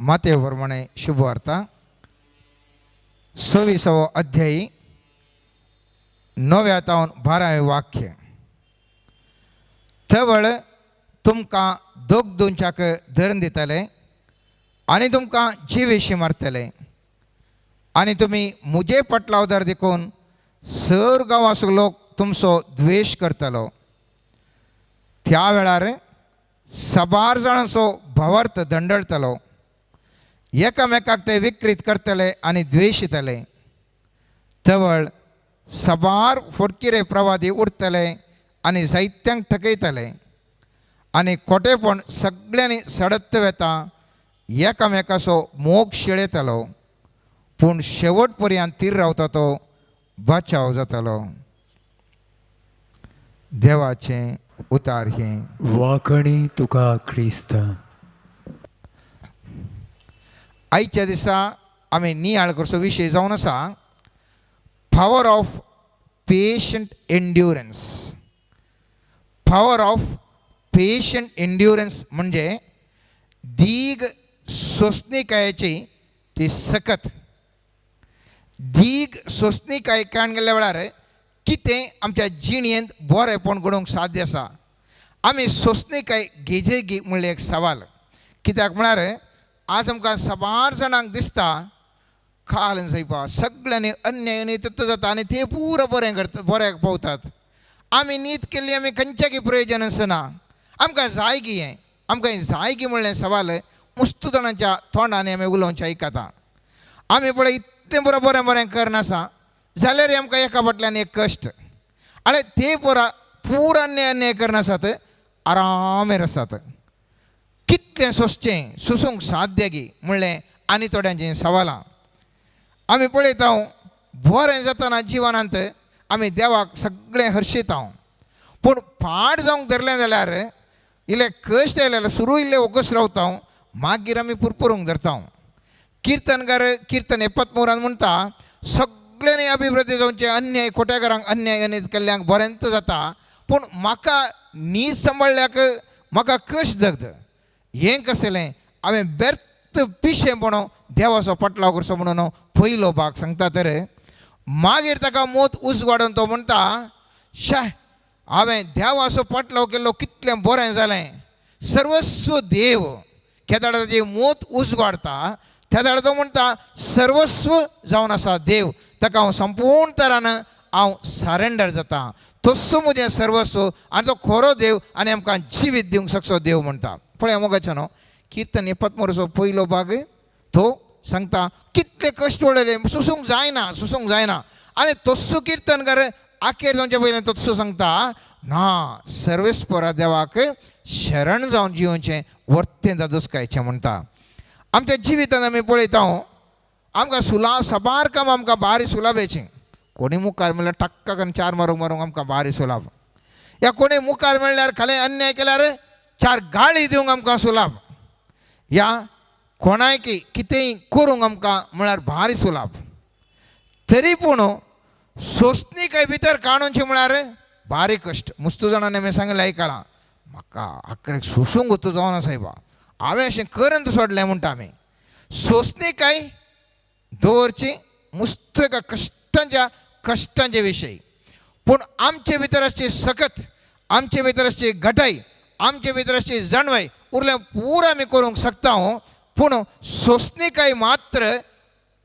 मातेव प्रमाणे शुभवार्ता 26वो अध्यायी 9व्या तावन 12वें वाक्य. तवळ तुमकां दोग दोनच्याक धरून दितले आनी तुमकां जिवेशी मारतले आनी तुमी मुजे पटलावदार देखून सर गांवाचो लोक तुमचो द्वेश करतलो. त्या वेळार सबार जाणांचो भावार्थ दंडळतलो, एकामेकाक ते विकृत करतले आनी द्वेशितले. तवळ सबार फटकिरे प्रवादी उरतले आनी जायत्यांक ठकयतले आनी खोटेपण सगळ्यांनी सडत वेता, एकामेकाचो मोग शिळयतलो, पूण शेवट पर्यंत तीर रावता तो बचाव जातलो. देवाचें उतार हें. वाकणी तुका क्रिस्ता. आयच्या दिसा आमी नियाळ करचो विशय जावन आसा power of patient endurance. Power of patient endurance म्हणजे दीग सोंसणीकायेची ती सकत. दीग सोंसणीकाय काण गेल्ल्या वेळार कितें आमच्या जिणेंत बरेंपण घडोवंक साध्य आसा. आमी सोंसणीकाय घेजेगी म्हणलें एक सवाल. कित्याक म्हळ्यार आज आमकां साबार जाणांक दिसता काल सायबा सगळ्यांनी अन्याय आनी तत्व जाता आनी ते पुरो बरें करता, बऱ्याक पावतात. आमी नीत केल्ली आमी खंयच्याकी प्रयोजन आसना. आमकां जाय गी हें, आमकां हें जाय गी म्हणलें सवाल मुस्तू जाणांच्या तोंडांनी आमी उलोवचें आयकता. आमी पळय इतलें बरें बरें बरें करनासा जाल्यार आमकां एका फाटल्यान एक कश्ट. आनी ते पोरा पुरा अन्याय अन्याय करनासात, आरामेर आसात. कितलें सोंसचें, सोंसूंक साध्य गी म्हणलें आनी थोड्यांचीं सवालां. आमी पळयता बरें जातना जिवनांत आमी देवाक सगळें हर्शिता, पूण पाड जावंक धरलें जाल्यार इल्लें कश्ट आयलें जाल्यार सुरू इल्लें ओगस रावता, मागीर आमी पुरपुरूंक धरता. किर्तनकार किर्तन 73 म्हणटा सगळ्यांनी अभिवृद्धी जावचें, अन्याय खोट्याकारांक अन्याय अनीत केल्ल्यांक बरेंच जाता, पूण म्हाका नीज सांबाळ्ळ्याक म्हाका कश्ट दगद. हें कसलें हांवें व्यर्थ पिशें म्हणून देवाचो पटलाव करचो म्हणून पयलो भाग सांगता. तर मागीर ताका मोत उजवाडून तो म्हणटा शे हांवें देवाचो पटलाव केल्लो कितलें बरें जालें. सर्वस्व देव केदाळ ताची मोत उजवाडता तेदाळ तो म्हणटा सर्वस्व जावन आसा देव, ताका हांव संपूर्ण तरान हांव सरेंडर जाता, तस्सो म्हजें सर्वस्व आनी तो खरो देव आनी आमकां जिवीत दिवंक शकचो देव म्हणटा. पळय मोगाचो न्हू किर्तन 73 पयलो भाग तो सांगता कितले कश्ट पडले, सोसूंक जायना, सोसूंक जायना. आनी तस्सो किर्तनकार आखेर जावचे पयलीं तस्सो सांगता ना सर्वेस्परा देवाक शरण जावन जिवचें वर्तें दादोसकायचें म्हणटा. आमच्या जिवितांत आमी पळयता आमकां सुलाभ साबार काम आमकां बारी सुलाभेचें. कोणी मुखार म्हणल्यार टक्का करून चार मारूंक मारूंक आमकां बारी सुलाभ, या कोणी मुखार म्हणल्यार खालें अन्याय केल्यार चार गाळी दिवंक आमकां सुलाभ, या कोणायकी कितेंय करूंक आमकां म्हळ्यार भारी सुलाभ. तरी पूण सोंसणीकाय भितर काडूनची म्हळ्यार भारी कश्ट. मुस्तू जाणांनी आमी सांगलें आयकलां म्हाका आकरेक सोसूंक वता जावना सायबा, हांवें अशें करंत सोडलें म्हणटा. आमी सोंसणीकाय दवरची मुस्त एका कश्टांच्या कश्टांचे विशय, पूण आमचे भितर आसची सकत, आमचे भितर आसची घटाय, आमचे भितर आसची जाणवाय उरलें पुरा आमी करूंक शकता. पूण सोंसणीकाय मात्र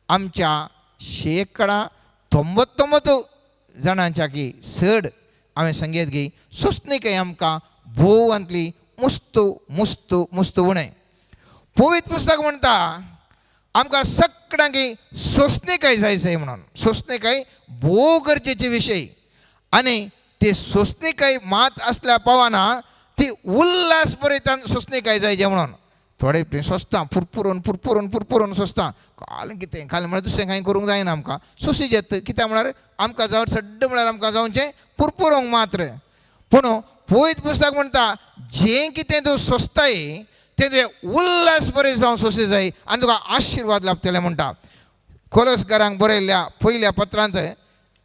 आमच्या 99% जाणांच्या की चड हांवें सांगयत की सोंसणीकाय आमकां भोवांतली मुस्तू मुस्तू मुस्तू उणें. पवित्र पुस्तक म्हणटा आमकां सगळ्यांक सोंसणीकाय जाय जाय म्हणून. सोंसणीकाय भोव गरजेचे विशय आनी ती सोंसणीकाय मात आसल्या पावना ती उल्हास बरयतान सोंसणीकाय जाय जे म्हणून. थोडे सोंसता पुरपुरून पुरपुरून पुरपुरून सोंसता, काल कितें काल म्हळ्यार दुसरें कांय करूंक जायना आमकां सोंशी जेत. कित्याक म्हळ्यार आमकां जावं सड्ड म्हळ्यार आमकां जावचें पुरपुरूंक मात्र. पूण पवित्र पुस्तक म्हणटा जें कितें तूं सोंसताय तें तुवें उल्हास बरें जावन सोंशी जाय आनी तुका आशिर्वाद लाभतले म्हणटा. कोलसकारांक बरयल्ल्या पयल्या पत्रांत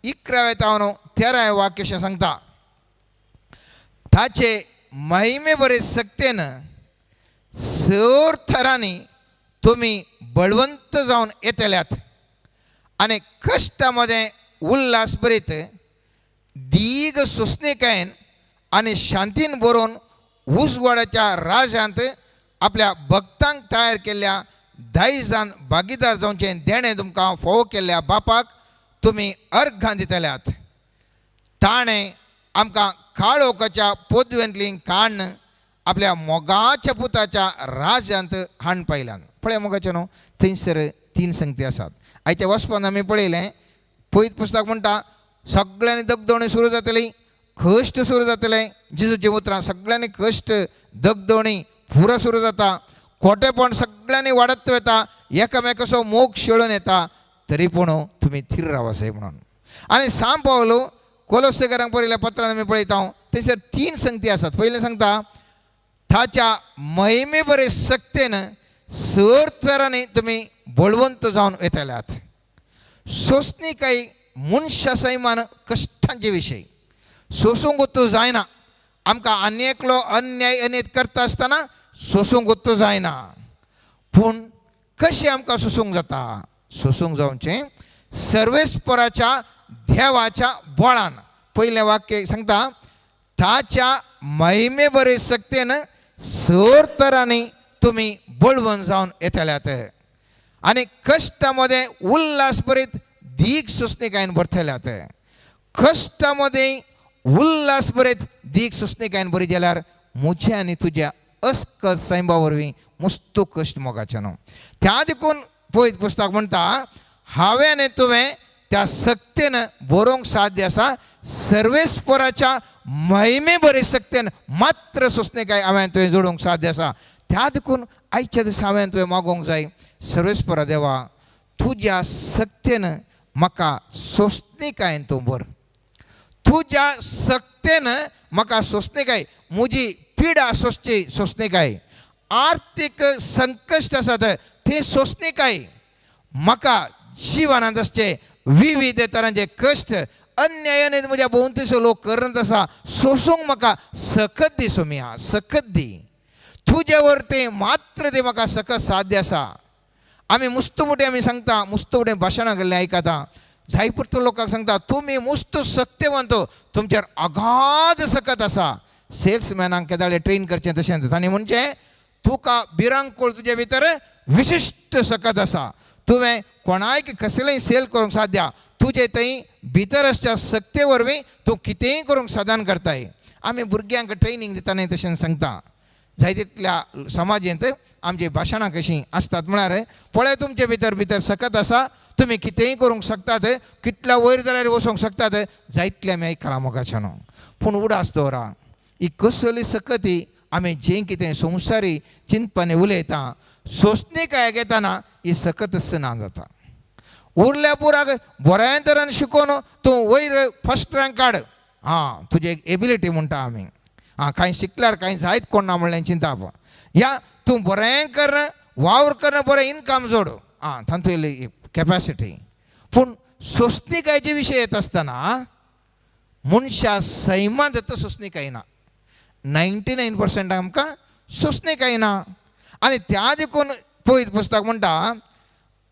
11व्या तावन 13व्या वाक्य अशें सांगता, ताचे महिमे बरे सक्तेन सर थरांनी तुमी बळवंत जावन येतल्यात आनी कश्टा मदें उल्हास बरीत दीग सोंसणीकायेन आनी शांतीन बरोवन उजवाडाच्या राजांत आपल्या भक्तांक तयार केल्ल्या दायजान भागीदार जावचें देणें तुमकां फावो केल्ल्या बापाक तुमी अर्घां दितल्यात. ताणें आमकां काळोखाच्या पोदवेंतली काण्ण आपल्या मोगाच्या पुताच्या राजांत हाण पायल्यान. पळय मोगाचें न्हू, थंयसर तीन संगती आसात. आयच्या वचपान आमी पळयलें, पयत पुस्तक म्हणटा सगळ्यांनी दगदवणी सुरू जातली, कश्ट सुरू जातले. जेजूची उतरां सगळ्यांनी कश्ट दगदवणी पुरो सुरू जाता, खोटेपण सगळ्यांनी वाडत वता, एकामेकाचो मोग शेळून येता, तरी पूण तुमी थीर रावासय म्हणून. आनी सांग पावलो कोलोसेकारांक बरयल्या पत्रान आमी पळयता, थंयसर तीन संगती आसात. पयलें सांगता ताच्या महिमे बरे सक्तेन सर तरांनी तुमी बळवंत जावन येतल्यात. सोंसणीकाय मनशा सैमान कश्टांचे विशय सोसूंक उत्तू जायना. आमकां आनी एकलो अन्याय अनेत करता आसतना सोसूंक उत्तू जायना. पूण कशें आमकां सोसूंक जाता? सोसूंक जावचें सर्वेस्पराच्या देवाच्या बळान. पयलें वाक्य सांगता ताच्या महिमे बरे सक्तेन सर तरांनी तुमी बळवंत जावन येतल्यात आनी कश्टा मदें उल्हास बरीत दीग सोंसणीकायेन भरतल्यात. कश्टा मदें उल्हास बरीत दीग सोंसणीकायेन बरी जाल्यार म्हज्या आनी तुज्या अस्कत सैंबा वरवीं मुस्तू कश्ट मोगाचें न्हू. त्या देखून पळयत पुस्तक म्हणटा हांवें आनी तुवें त्या सक्तेन बरोवंक साध्य आसा. सर्वेस्पराच्या महिमे बरे सक्तेन मात्र सोंसणीकाय हांवें तुवें जोडूंक साध्य आसा. त्या देखून आयच्या दिसा हांवें तुवें मागोवंक जाय, सर्वेस्परा देवा तुज्या सक्तेन म्हाका सोंसणीकायेन तूं भर. तुज्या सक्तेन म्हाका सोंसणीकाय, म्हजी पिडा सोंसची सोंसणीकाय, आर्थीक संकश्ट आसात ते सोंसणीकाय, म्हाका जिवनांत आसचे विविध तरांचे कश्ट अन्यायाने म्हज्या भोंवतीचो लोक करत आसा सोसूंक म्हाका सकत दी सोमिया, सकत दी. तुजे वरती मात्र ते म्हाका सकत साध्य आसा. आमी मुस्तुमुटे आमी सांगता, मुस्तुमुटे भाशणां केल्लें आयकता, जायपुरतो लोकांक सांगता तुमी मुस्त सक्तेवंत, तुमचेर अगाध सकत आसा. सेल्समॅनांक केदाळे ट्रेन करचें तशें तांणी म्हणचें तुका भिरांकूळ तुजे भितर विशिश्ट सकत आसा, तुवें कोणायक कसलेंय सेल करूंक साध्या, तुजे थंय भितर आसच्या सक्ते वरवीं तूं कितेंय करूंक साधन करताय. आमी भुरग्यांक ट्रेनींग दिता न्ही तशें सांगता. जाय तितल्या समाजेंत आमची भाशणां कशीं आसतात म्हळ्यार पळय तुमचे भितर भितर सकत आसा, तुमी कितेंय करूंक शकतात, कितल्या वयर जाल्यार वचूंक शकतात, जायतलें आमी आयकलां मोगाचें न्हू. पूण उडास दवरा, ही कसली सकती आमी जें कितें संवसारी चिंतपानी उलयता सोंसणीकाय घेतना ही सकत ना जाता. उरल्या पुराक बऱ्या तरान शिकोवन तूं वयर फर्स्ट रँक काड, आं तुजी एक एबिलिटी म्हणटा आमी, आं कांय शिकल्यार कांय जायत कोण ना म्हणलें चिंताप, या तूं बरें कर वावर कर बरें इनकम जोड, आं तातूंत कॅपॅसिटी. पूण सोंसणीकायचे विशय येत आसतना मनशा सैमांत येता सोंसणीकाय ना. 99% आमकां सोंसणीकाय ना. आनी त्या देखून पळयत पुस्तक म्हणटा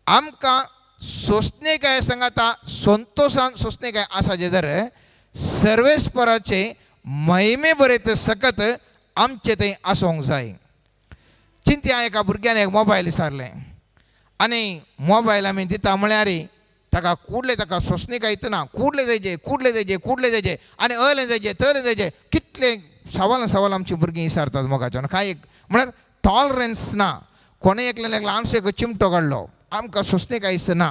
आमकां सोंसणीकाय सांगाता संतोशान सोंसणीकाय आसा जे जर सर्वेस्पराचे महिमे बरें सकत आमचे थंय आसूंक जाय. चिंत्या एका भुरग्यान एक मोबायल विचारलें आनी मोबायल आमी दिता म्हळ्यार ताका कुडले ताका सोंसणीकाय येतना कुडले जायचे कुडले जायचे कुडले जायचे आनी अलें जायचे तलें जायचे कितले सवाल सवाल आमची भुरगीं विचारतात मोगाच्यान. कांय एक म्हळ्यार टॉलरन्स ना. कोणें एकल्यान एक ल्हानसो एक चिमटो काडलो आमकां सोंसणीकाय ना.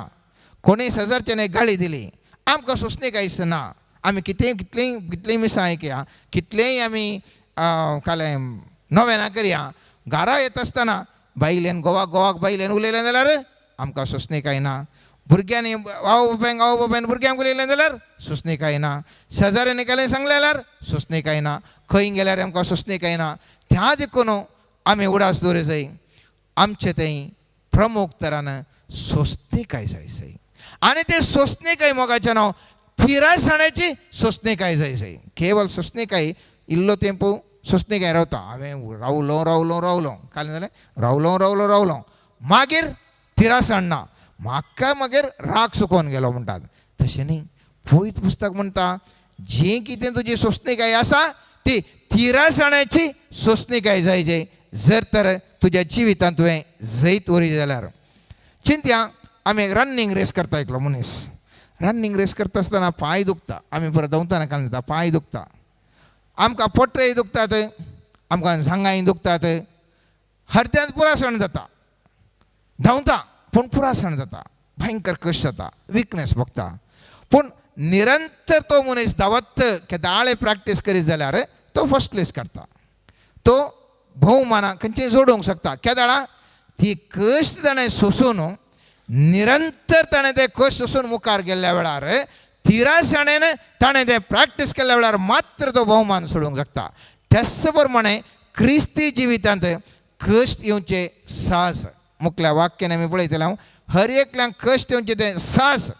कोणें शेजारच्यान एक गाळी दिली आमकां सोंसणीकाय ना. आमी कितेंय कितलेंय कितलेंय मिसां आयकया, कितलेंय आमी कालें नवें करया, घरा येता आसतना बायलेन घोवाक घोवाक बायलेन उलयलें जाल्यार आमकां सोंसणीकाय ना. भुरग्यांनी आवय बापायन आवय बापायन भुरग्यांक उलयलें जाल्यार सोंसणीकाय ना. शेजाऱ्यांनी केलें सांगलें जाल्यार सोंसणीकाय ना. खंय गेल्यार आमकां सोंसणीकाय ना. त्या देखून आमी उडास दवरी जाय आमचे थंय प्रमुख तरान सोंसणीकाय जाय जाय. आनी ते सोंसणीकाय मोगाचें नांव थिरायसाणेची सोंसणीकाय जाय जाय. केवल सोंसणीकाय इल्लो तेंपो सोंसणीकाय रावता. हांवें रावलो रावलो रावलो काल जालें रावलो रावलो रावलो मागीर थिरासण ना, म्हाका मागीर राग सुकोवन गेलो म्हणटात. तशें न्ही, पवित्र पुस्तक म्हणटा जें कितें तुजी सोंसणीकाय आसा ती थिरासणाची सोंसणीकाय जाय जे जर तर तुज्या जिवितांत तुवें जैत वरी जाल्यार. चिंत्या, आमी रनिंग रेस करता. एकलो मनीस रनिंग रेस करता आसतना पांय दुखता. आमी परत धांवतना काल जाता, पांय दुखता आमकां, पोटरेय दुखतात आमकां, जांगांय दुखतात, हरद्यांत पुरासण जाता. धांवता पूण पुरासण जाता, भयंकर कश्ट जाता, विकनेस भोगता. पूण निरंतर तो मनीस धांवत केदाळे प्रॅक्टीस करीत जाल्यार तो फर्स्ट प्लेस काडटा, तो भोवमानां खंयचेय जोडूंक शकता. केदाळा ती कश्ट ताणें सोंसून, निरंतर ताणें ते कश्ट सोंसून मुखार गेल्ल्या वेळार, थिरासाणेन ताणें तें प्रॅक्टीस केल्ल्या वेळार मात्र तो भोवमान सोडूंक शकता. त्याच प्रमाणे क्रिस्ती जिवितांत कश्ट येवचे साहस. मुखल्या वाक्यान आमी पळयतले हांव, हर एकल्यांक कश्ट येवचे तें साहस.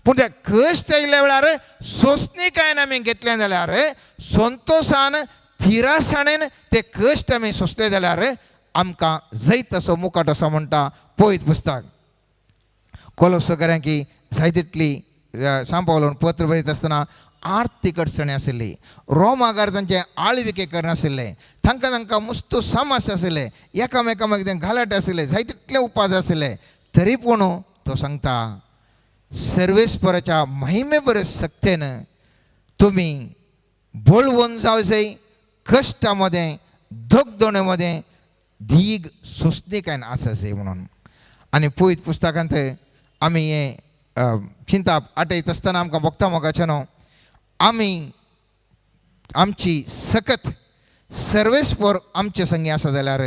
पूण ते कश्ट आयिल्ल्या वेळार सोंसणीकायेन आमी घेतलें जाल्यार, संतोशान थिरासाणेन ते कश्ट आमी सोंसले जाल्यार आमकां जैत असो मुकाट असो म्हणटा पवित्र पुस्तक. कोलोसोकऱ्यांकी जाय तितली सांपावलोन पत्र बरयत आसतना आर्थीक अडचणी आशिल्ली. रोमागार तांचे आळविके करनाशिल्ले, तांकां तांकां मुस्तू समस्या आशिल्ले, एकामेका तें घालाट आशिल्ले, जाय तितले उपाद आशिल्ले. तरी पूण तो सांगता, सर्वेस्पराच्या महिमे बरे सक्तेन तुमी बळवून जावं जाय, कश्टा मदें धगधणे मदें धीग सोंसणीकायन आसा जाय म्हणून. आनी पवित्र पुस्तकांत आमी हें चिंताप आटयत आसतना आमकां भोगता मोगाचें न्हू, आमी आमची सकत सर्वेस्पर आमचे संगी आसा जाल्यार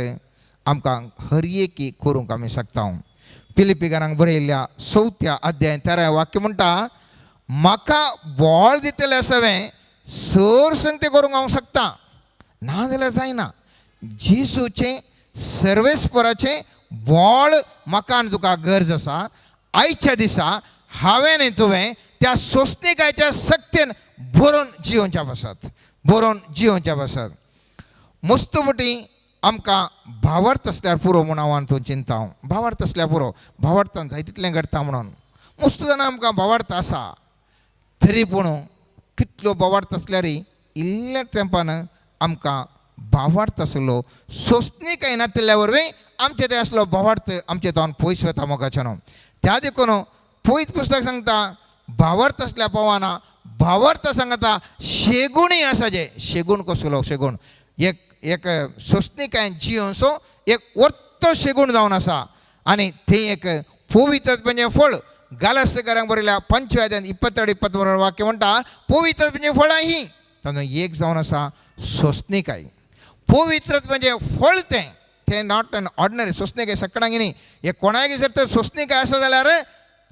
आमकां हर एकी करूंक आमी शकता. फिलिपीकारांक बरयल्ल्या चवथ्या अध्याय 13 वाक्य म्हणटा, म्हाका बोळ दितलें सवें सर संगते करूंक हांव शकता, ना जाल्यार जायना. जेजूचें सर्वेस्पराचें बोळ म्हाका आनी तुका गरज आसा. आयच्या दिसा हांवें आनी तुवें त्या सोंसणीकायच्या सक्तेन बरोवन जियोवच्या पासत, बरोवन जियोवच्या पासत. मुस्तुमटी आमकां भावार्थ आसल्यार पुरो म्हूण हांव आनी तूं चिंता. हांव भावार्थ आसल्यार पुरो, भावार्थान जाय तितलें घडटा म्हणून मुस्त जाणां आमकां भावार्थ आसा. तरी पूण कितलो भावार्थ आसल्यारय इल्ल्या तेंपान आमकां भावार्थ आसलो सोंसणीकाय नातिल्ल्या वरवीं आमचे ते आसलो भावार्थ आमचे तावन पयस वता मोगाचें न्हू. त्या देखून पयस पुस्तक सांगता, भावार्थ आसल्या पावना. भावार्थ सांगता शेगुणी आसा जे शेगूण कसलो शेगूण, एक एक सोंसणीकायेन जियोनसो एक वर्तो शेगूण जावन आसा. आनी थंय एक पवित्र म्हणजे फळ. गालासकारांक बरयल्या 5व्या अध्यायान 22 23 वाक्य म्हणटा, पवित्र म्हणजे फळां ही तातूंत एक जावन आसा सोंसणीकाय. पवित्र म्हणजे फळ तें तें not an ordinary सोंसणीकाय सकडांक न्ही. हे कोणाक जर तर सोंसणीकाय आसा जाल्यार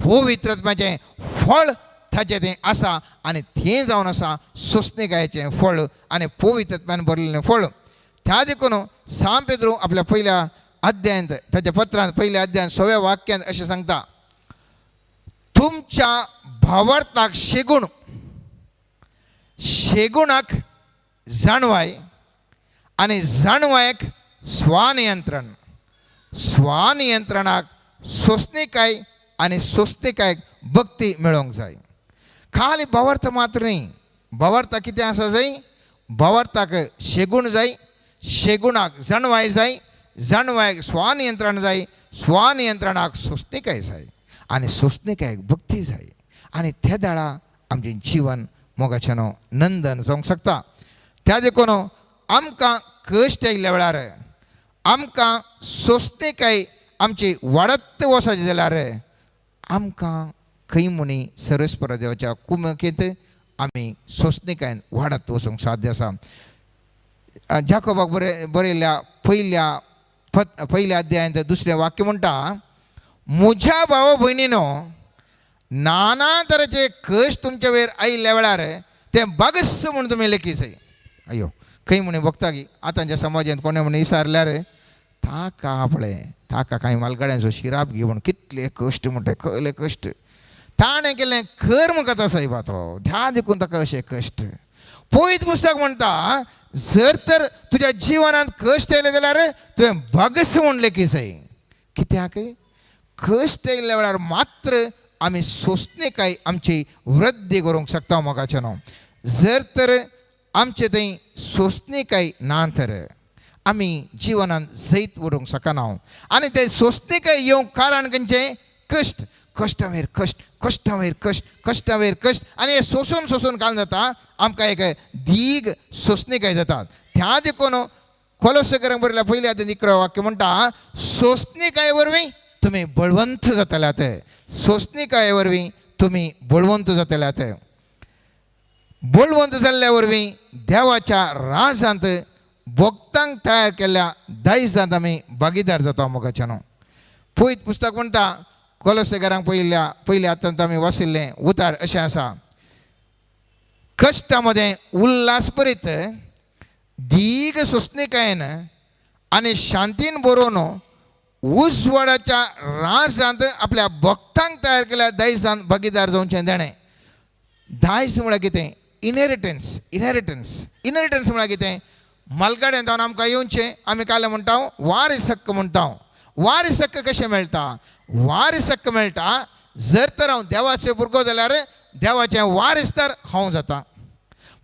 पवित्रत्वाचें फळ ताचें तें आसा. आनी तें जावन आसा सोंसणीकायेचें फळ आनी पवित्रत्वान भरिल्लें फळ. त्या देखून सांत पेद्रू आपल्या पयल्या अध्यायांत, ताच्या पत्रांत पयल्या अध्यायांत 6व्या वाक्यांत अशें सांगता, तुमच्या भावार्थाक शेगूण, शेगुणाक जाणवाय आनी जाणवायक स्वनियंत्रण, स्वनियंत्रणाक सोंसणीकाय आनी सोंसणीकायक भक्ती मेळोवंक जाय. खाली भावार्थ मात्र न्ही. भावार्थ कितें आसा जाय? भावार्थाक शेगूण जाय, शेगुणाक जाणवाय जाय, जाणवायक स्वनियंत्रण जाय, स्वनियंत्रणाक सोंसणीकाय जाय आनी सोंसणीकायक भक्ती जाय. आनी त्या दाळा आमचें जिवन मोगाचें न्हू नंदन जावंक शकता. त्या देखून आमकां कश्ट आयिल्ल्या वेळार आमकां सोंसणीकाय आमची वाडत वचपाची जाल्यार आमकां खंय म्हणी सर्वेस्पर देवाच्या कुमकेंत आमी सोंसणीकायेन वाडत वचूंक साध्य आसा. जाकोबाक बरयल्ल्या पयल्या अध्यायांत दुसरें वाक्य म्हणटा, म्हज्या भाव भयणीनो, नाना तरेचे कश्ट तुमच्या वयर आयिल्ल्या वेळार तें बागस म्हूण तुमी लेखी जाय. अयो खंय म्हणी भोगता की आतांच्या समाजांत कोणें म्हण विचारल्यार ताका पळय ताका कांय मालगाड्यांचो शिराप घेवन कितले कश्ट म्हणटा, कसले कश्ट ताणें केलें कर्म कथा सायबा तो ध्या देखून ताका अशें कश्ट. पवित्र पुस्तक म्हणटा, जर तर तुज्या जिवनांत कश्ट आयले जाल्यार तुवें भगस म्हूण लेखी जाय. कित्याक कश्ट येयल्ल्या वेळार मात्र आमी सोंसणीकाय आमची वृद्धी करूंक शकता मोगाचें न्हू. जर तर आमचे थंय सोंसणीकाय ना तर आमी जिवनान जैत व्हरूंक शकना. आनी ते सोंसणीकाय येवंक कारण खंयचें? कश्ट. कश्टां वयर कश्ट, कश्टां वयर कश्ट, कश्टां वयर कश्ट. आनी हे सोंसून सोंसून काल जाता आमकां एक दीग सोंसणीकाय जाता. त्या देखून कोलोसेकरांक बरयल्या पयल्या अध्यायांत 11 वाक्य म्हणटा, सोंसणीकाये वरवीं तुमी बळवंत जातल्यात. सोंसणीकाये वरवीं तुमी बळवंत जातल्यात. बळवंत जाल्ल्या वरवीं देवाच्या राजांत भक्तांक तयार केल्ल्या दायजांत आमी भागीदार जाता मोगाच्या न्हू. पयत पुस्तक म्हणटा कोलोसेकरांक पयल्या पयल्या हातांत आमी वाचिल्लें उतार अशें आसा, कश्टा मदें उल्हास बरीत दीग सोंसणीकायेन आनी शांतीन बरोवन उजवाडाच्या राजांत आपल्या भक्तांक तयार केल्या दायजान भागीदार जावचें देणें. दायज म्हळ्यार कितें? इनहेरिटन्स. इनहेरिटन्स. इनहेरिटन्स म्हळ्यार कितें? मालगाड्यान जावन आमकां येवचें, आमी काल म्हणटा वारीस हक्क म्हणटा. वारीस हक्क कशें मेळटा? वारीस हक्क मेळटा जर तर हांव देवाचें भुरगो जाल्यार देवाचें वारीस तर हांव जाता.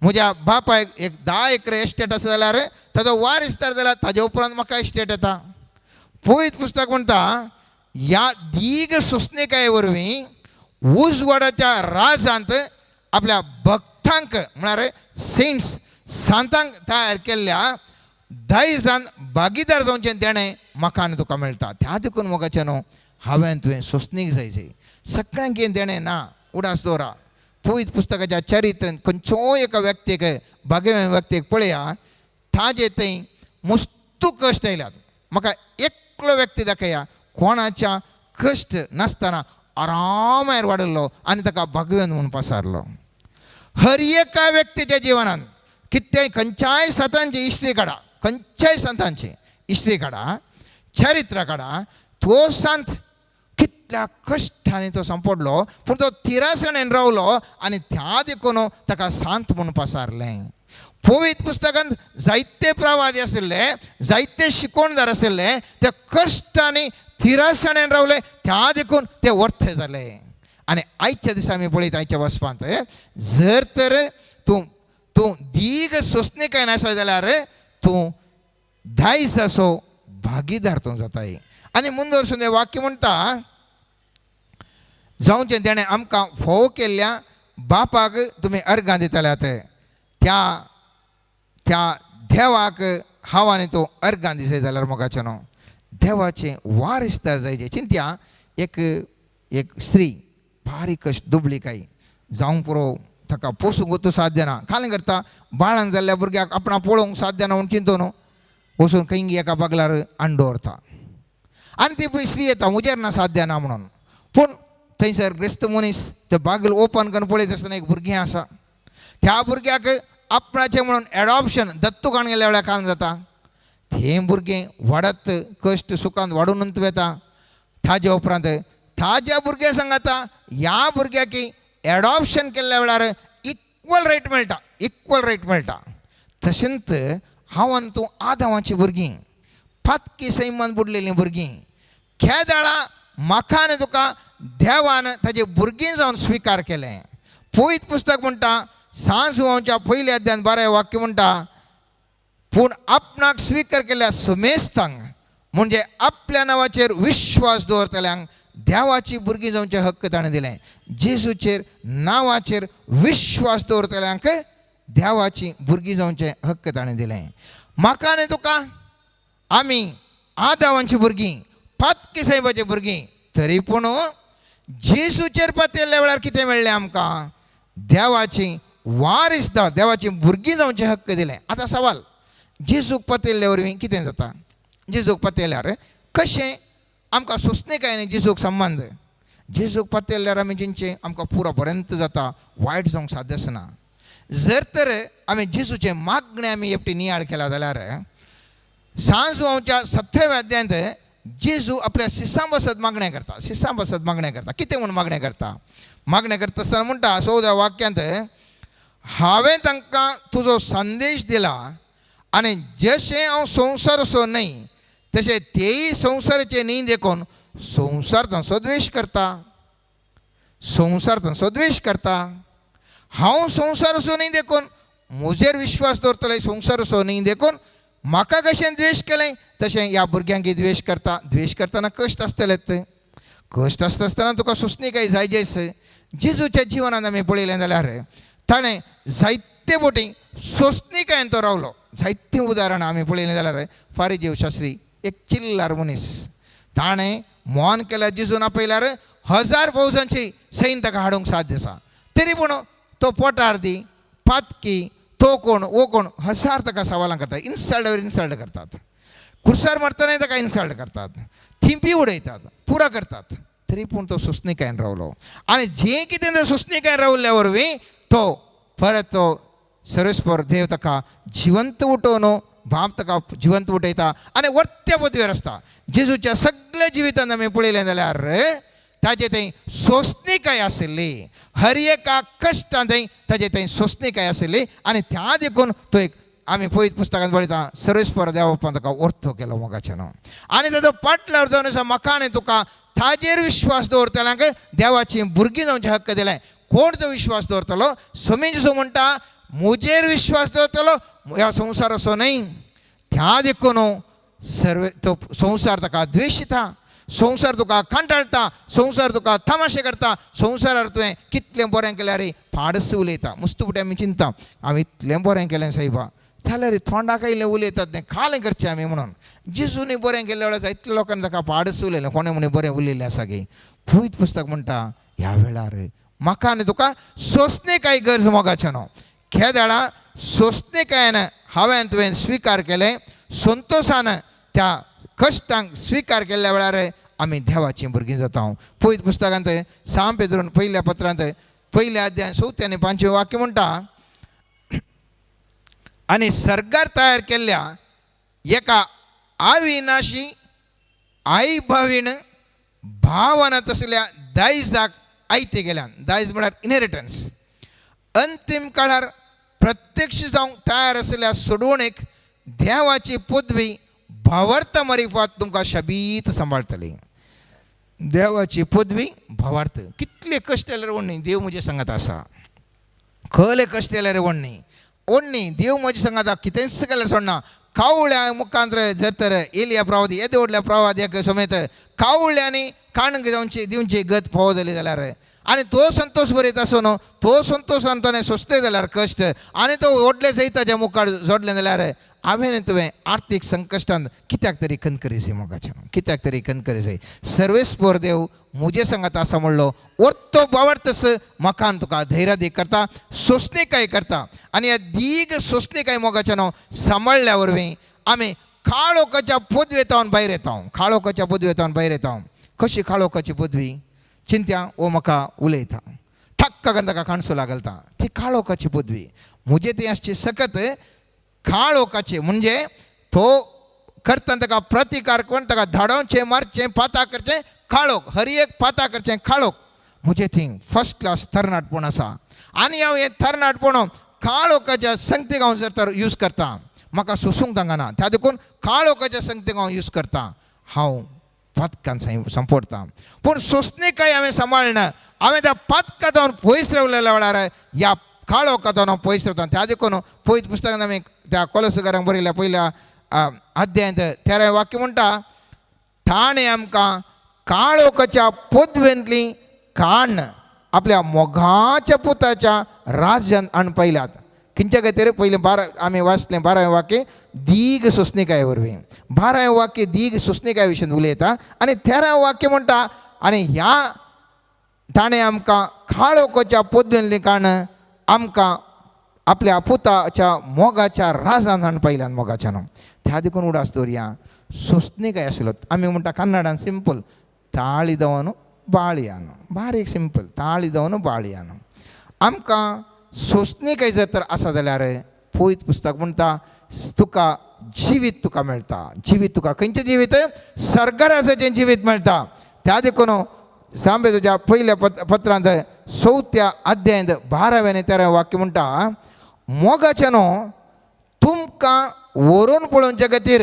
म्हज्या बापायक एक 10 एकर एस्टेट आसा जाल्यार ताजो वारीसदार जाल्यार ताजे उपरांत म्हाका एस्टेट येता. पयत पुस्तक म्हणटा ह्या दीग सोंसणीकाये वरवीं उजवाडाच्या राजांत आपल्या भक्तांक म्हळ्यार सेंट्स सांतांक तयार केल्ल्या दायजान भागीदार जावचें देणें म्हाका आनी तुका मेळटा. त्या देखून मोगाचें न्हू हांवें तुवें सोंसणीक जाय जाय. सगळ्यांक हें देणें ना. उडास दवरा पवित्र पुस्तकाच्या चरित्रेंत खंयचोय एका व्यक्तीक भाग्यवान व्यक्तीक पळया ताजे थंय मुस्तू कश्ट आयल्यात. म्हाका एकलो व्यक्ती दाखया कोणाच्या कश्ट नासतना आरामार वाडयल्लो आनी ताका भाग्यवान म्हूण पसारलो. हर एका व्यक्तीच्या जिवनान कितेंय खंयच्याय संतांची हिस्ट्री काडा, खंयच्याय संतांची हिस्ट्री काडा, चरित्र काडा, तो संत कितल्या कश्टांनी तो सांपडलो पूण तो तिरासणेन रावलो आनी त्या देखून ताका सांत म्हूण पसारलें. पवित्र पुस्तकांत जायते प्रवादी आशिल्ले, जायते शिकोवणदार आशिल्ले, ते कश्टांनी तिरासणेन रावले त्या देखून ते वर्थे जाले. आनी आयच्या दिसा आमी पळयत आयच्या वचपांत जर तर तूं तूं दीग सोंसणीकाय आसा जाल्यार तूं दायजाचो भागीदार तूं जाताय. आनी मुंदर हें वाक्य म्हणटा जावचें तेणें आमकां फोव केल्ल्या बापाक तुमी अर्गां दितल्यात त्या त्या देवाक हांव आनी तूं अर्गां दिसय जाल्यार मोगाचें न्हू देवाचें वारिसदार जायचें. चिंत्या एक एक स्त्री बारीक अशी दुबळी काय जावंक पुरो ताका पोसूंक तूं साध्य ना. कालें करता बाळान जाल्ल्या भुरग्याक आपणा पळोवंक साध्य ना म्हूण चिंतो न्हू वचून खंय एका बागलार हाडून दवरता आनी ती पळय स्त्री येता म्हजेर ना साध्य ना म्हणून. पूण थंयसर क्रिस्त मनीस ते बागल ओपन करून पळयत आसतना एक भुरगें आसा. त्या भुरग्याक आपणाचें म्हणून एडॉप्शन दत्तू काडून गेल्या वेळार कान जाता. तें भुरगें वाडत कश्ट सुखान वाडून वता. ताजे उपरांत ताज्या भुरग्या सांगाता ह्या भुरग्याक एडॉप्शन केल्ल्या वेळार इक्वल रायट मेळटा, इक्वल रायट मेळटा. तशेंच हांव आनी तूं आदावाची भुरगीं पातकी सैमान बुडलेलीं भुरगीं खेदाळा म्हाका आनी तुका देवान ताजे भुरगीं जावन स्विकार केलें. पवित्र पुस्तक म्हणटा सांजवांच्या पयल्या अध्यान 12 वाक्य म्हणटा पूण आपणाक स्विकार केल्ल्या सुमेस्तांक म्हणजे आपल्या नांवाचेर विश्वास दवरतल्यांक देवाची भुरगीं जावचे हक्क ताणें दिलें. जेजूचेर नांवाचेर विश्वास दवरतल्यांक देवाची भुरगीं जावचे हक्क ताणें दिलें. म्हाका आनी तुका आमी आदावांची भुरगीं पातकी साहेबाची भुरगीं तरी पूण जेजूचेर पातयल्ल्या वेळार कितें मेळ्ळें आमकां? देवाची वारिसदार देवाची भुरगीं जावचे हक्क दिलें. आतां सवाल जेजूक पातयल्ल्या वरवीं कितें जाता? जेजूक पातयल्यार कशें आमकां सोंसणीकाय न्ही जेजूक संबंद? जेजूक पातयल्यार आमी चिंतचें आमकां पुरो पर्यंत जाता, वायट जावंक साध्य आसना. जर तर आमी जेजूचें मागणें आमी एकटी नियाळ केला जाल्यार सांजवांच्या 17व्या अध्यायांत जेजू आपल्या शिसां बसत मागणें करता, शिसां बसत मागणें करता. कितें म्हूण मागणें करता? मागणें करता आसतना म्हणटा 14 वाक्यांत हांवें तांकां तुजो संदेश दिला आनी जशें हांव संवसार असो न्हय तशें तेय संवसाराचे न्ही देखून संवसार तांचो द्वेश करता, संवसार तांचो द्वेश करता. हांव संवसार असो न्ही देखून म्हजेर विश्वास दवरतले, संवसार असो न्ही देखून म्हाका कशें द्वेश केलें तशें ह्या भुरग्यांक द्वेश करता. द्वेश करतना कश्ट आसतलेच, कश्ट आसता आसतना तुका सोंसणीकाय जाय जायच. जेजूच्या जिवनांत आमी पळयलें जाल्यार ताणें जायते बोटी सोंसणीकायेन तो रावलो. जायतीं उदाहरणां आमी पळयलीं जाल्यार फारीजेव शास्त्री एक चिल्लार मनीस, ताणें मोन केल्यार जेजून आपयल्यार 1000 फौजांची सैन ताका हाडूंक साध्य आसा, तरी पूण तो पोटार दी पातकी तो कोण वो कोण 1000 ताका सवालां करतात, इन्सल्ट वर इन्सल्ट करतात, कुर्सार मारतनाय ताका इन्सल्ट करतात, थिंपी उडयतात, पुरा करतात, तरी पूण तो सोंसणीकायेन रावलो. आनी जें कितें सोंसणीकायेन रावल्ल्या वरवीं तो परत तो सर्वेस्पर देव ताका जिवंत उठोवन बाप ताका जिवंत उठयता आनी वर्त्या पदवेर आसता. जेजूच्या सगळ्या जिवितान आमी पळयलें जाल्यार ताजे थंय सोंसणीकाय आशिल्ली, हर एका कश्टान थंय ताजे थंय सोंसणीकाय आशिल्ली आनी त्या देखून तो एक आमी पयत पुस्तकांत पळयता सर्वेस्पर देवा बापान ताका ortho केलो मोगाच्यान. आनी ताजो पाटल्यार जावन आसा म्हाका आनी तुका ताजेर विश्वास दवरतल्यांक देवाची भुरगीं जावचे हक्क दिलें. कोण तो विश्वास दवरतलो? स्वामी जेजू म्हणटा म्हजेर विश्वास दवरतलो ह्या संवसार असो न्हय. त्या देखून सर्व तो संवसार ताका द्वेशिता, संवसार तुका कंटाळटा, संवसार तुका तमाशे करता, संवसारार तुवें कितलें बरें केल्यार पाडस उलयता. मुस्तू फुडें आमी चिंता आमी इतलें बरें केलें सायबा, जाल्यार तोंडाक आयिल्लें उलयतात तें खालें करचें आमी म्हणून. जेजूनी बरें केल्लें वेळार इतल्या लोकांनी ताका पाडस उलयलें, कोणें म्हणून बरें उलयल्लें आसा की. पवित्र पुस्तक म्हणटा ह्या वेळार म्हाका आनी तुका सोंसणीकाय गरज मोगाचें न्हू. केदळा सोंसणीकायेन हांवें तुवें स्विकार केलें, संतोशान त्या कश्टांक स्विकार केल्ल्या वेळार आमी देवाचीं भुरगीं जाता. पवित्र पुस्तकांत सांव पेद्रून पयल्या पत्रांत पयल्या अध्याय 4 आनी 5 वाक्य म्हणटा, आनी सर्गार तयार केल्ल्या एका अविनाशी आई भावीण भावना तसल्या दायजाक आयते गेल्यान. दायज म्हळ्यार इनहेरिटन्स. अंतीम काळार प्रत्यक्ष जावंक तयार आशिल्ल्या सोडवणेक देवाची पदवी भावार्थ मारिफात तुमकां शबीत सांबाळटली. देवाची पदवी भावार्थ. कितले कश्ट जाल्यार ओडणी देव म्हजे सांगात आसा, खले कश्ट जाल्यार ओडणी ओडणी देव म्हजे सांगात कितेंच केल्यार सोडना. कावळ्या मुखांत जर तर एलिया प्रवाद येदे व्हडल्या प्रवाद समेत कावळ्यांनी काणूंक जावची दिवची गत फावो जाली जाल्यार आनी तो संतोश बरयता आसून तो संतोशान ताणें सोंसले जाल्यार कश्ट आनी तो व्हडले सैताच्या मुखार जोडलें जाल्यार हांवें तुवें आर्थीक संकश्टान कित्याक तरी कनकरी मोगाचें, कित्याक तरी कनकरी. सर्वेस्पर देव म्हजे सांगात आसा म्हणलो ortho बावडतस म्हाका तुका धैर्य करता, सोंसणीकाय करता. आनी ह्या दीग सोंसणीकाय मोगाचें न्हू सांबाळ्ळ्या वरवीं आमी काळोखाच्या पदवेतावन भायर येता, काळोखाच्या पदवेतावन भायर येता. कशी काळोखाची पदवी? चिंत्या ओ म्हाका उलयता ठक्क करून ताका काणसो लागलता, ती काळोखाची पदवी. म्हजे ती आसची सकत काळोखाची म्हणजे तो करतना ताका प्रतिकार करून ताका धाडोवचें मारचें पाता करचें काळोख, हर एक पाता करचें काळोख. म्हजे थंय फर्स्ट क्लास तरणाटपण आसा आनी हांव हें तरणाटपण काळोखाच्या संगतीक हांव जर तर यूज करता, म्हाका सोसूंक तांकां त्या देखून काळोखाच्या संगतीक हांव यूज करता, हांव पातकान संपडटा. पूण सोंसणीकाय हांवें सांबाळना, हांवें त्या पातकां जावन पयस रावलेल्या वेळार ह्या काळोखा जावन हांव पयस रावता. त्या देखून पयस पुस्तकांत आमी त्या कोलसकारांक बरयल्या पयल्या अध्यायांत 13 वाक्य म्हणटा, ताणें आमकां काळोखाच्या पदवेंतली काण आपल्या मोगाच्या पुताच्या राज्यान हाडून पयल्यात. खंयच्या खातीर? पयलें 12 आमी वाचलें 12वें वाक्य दीग सोंसणीकाये वरवीं. 12वें वाक्य दीग सोंसणीकाये विशीं उलयता आनी 13वें वाक्य म्हणटा आनी ह्या ताणें आमकां काळोखाच्या पदवेंतली काण आमकां आपल्या पुताच्या मोगाच्या राजान हाडून पयल्यान मोगाच्या न्हू. त्या देखून उडास दवरया सोंसणीकाय आशिल्लो. आमी म्हणटा कन्नडान सिंपल ताळिदवनु बाळयानो, बारीक सिंपल ताळिदवनु बाळयानो. आमकां सोंसणीकाय जर तर आसा जाल्यार पवित्र पुस्तक म्हणटा तुका जिवीत तुका मेळटा. जिवीत तुका खंयचें जिवीत? सर्गराजाचें जिवीत मेळटा. त्या देखून सांबे तुज्या पयल्या पत्रांत 4 अध्यायांत 12 आनी 13 वाक्य म्हणटा, मोगाचें न्हू तुमकां व्हरून पळोवचे खातीर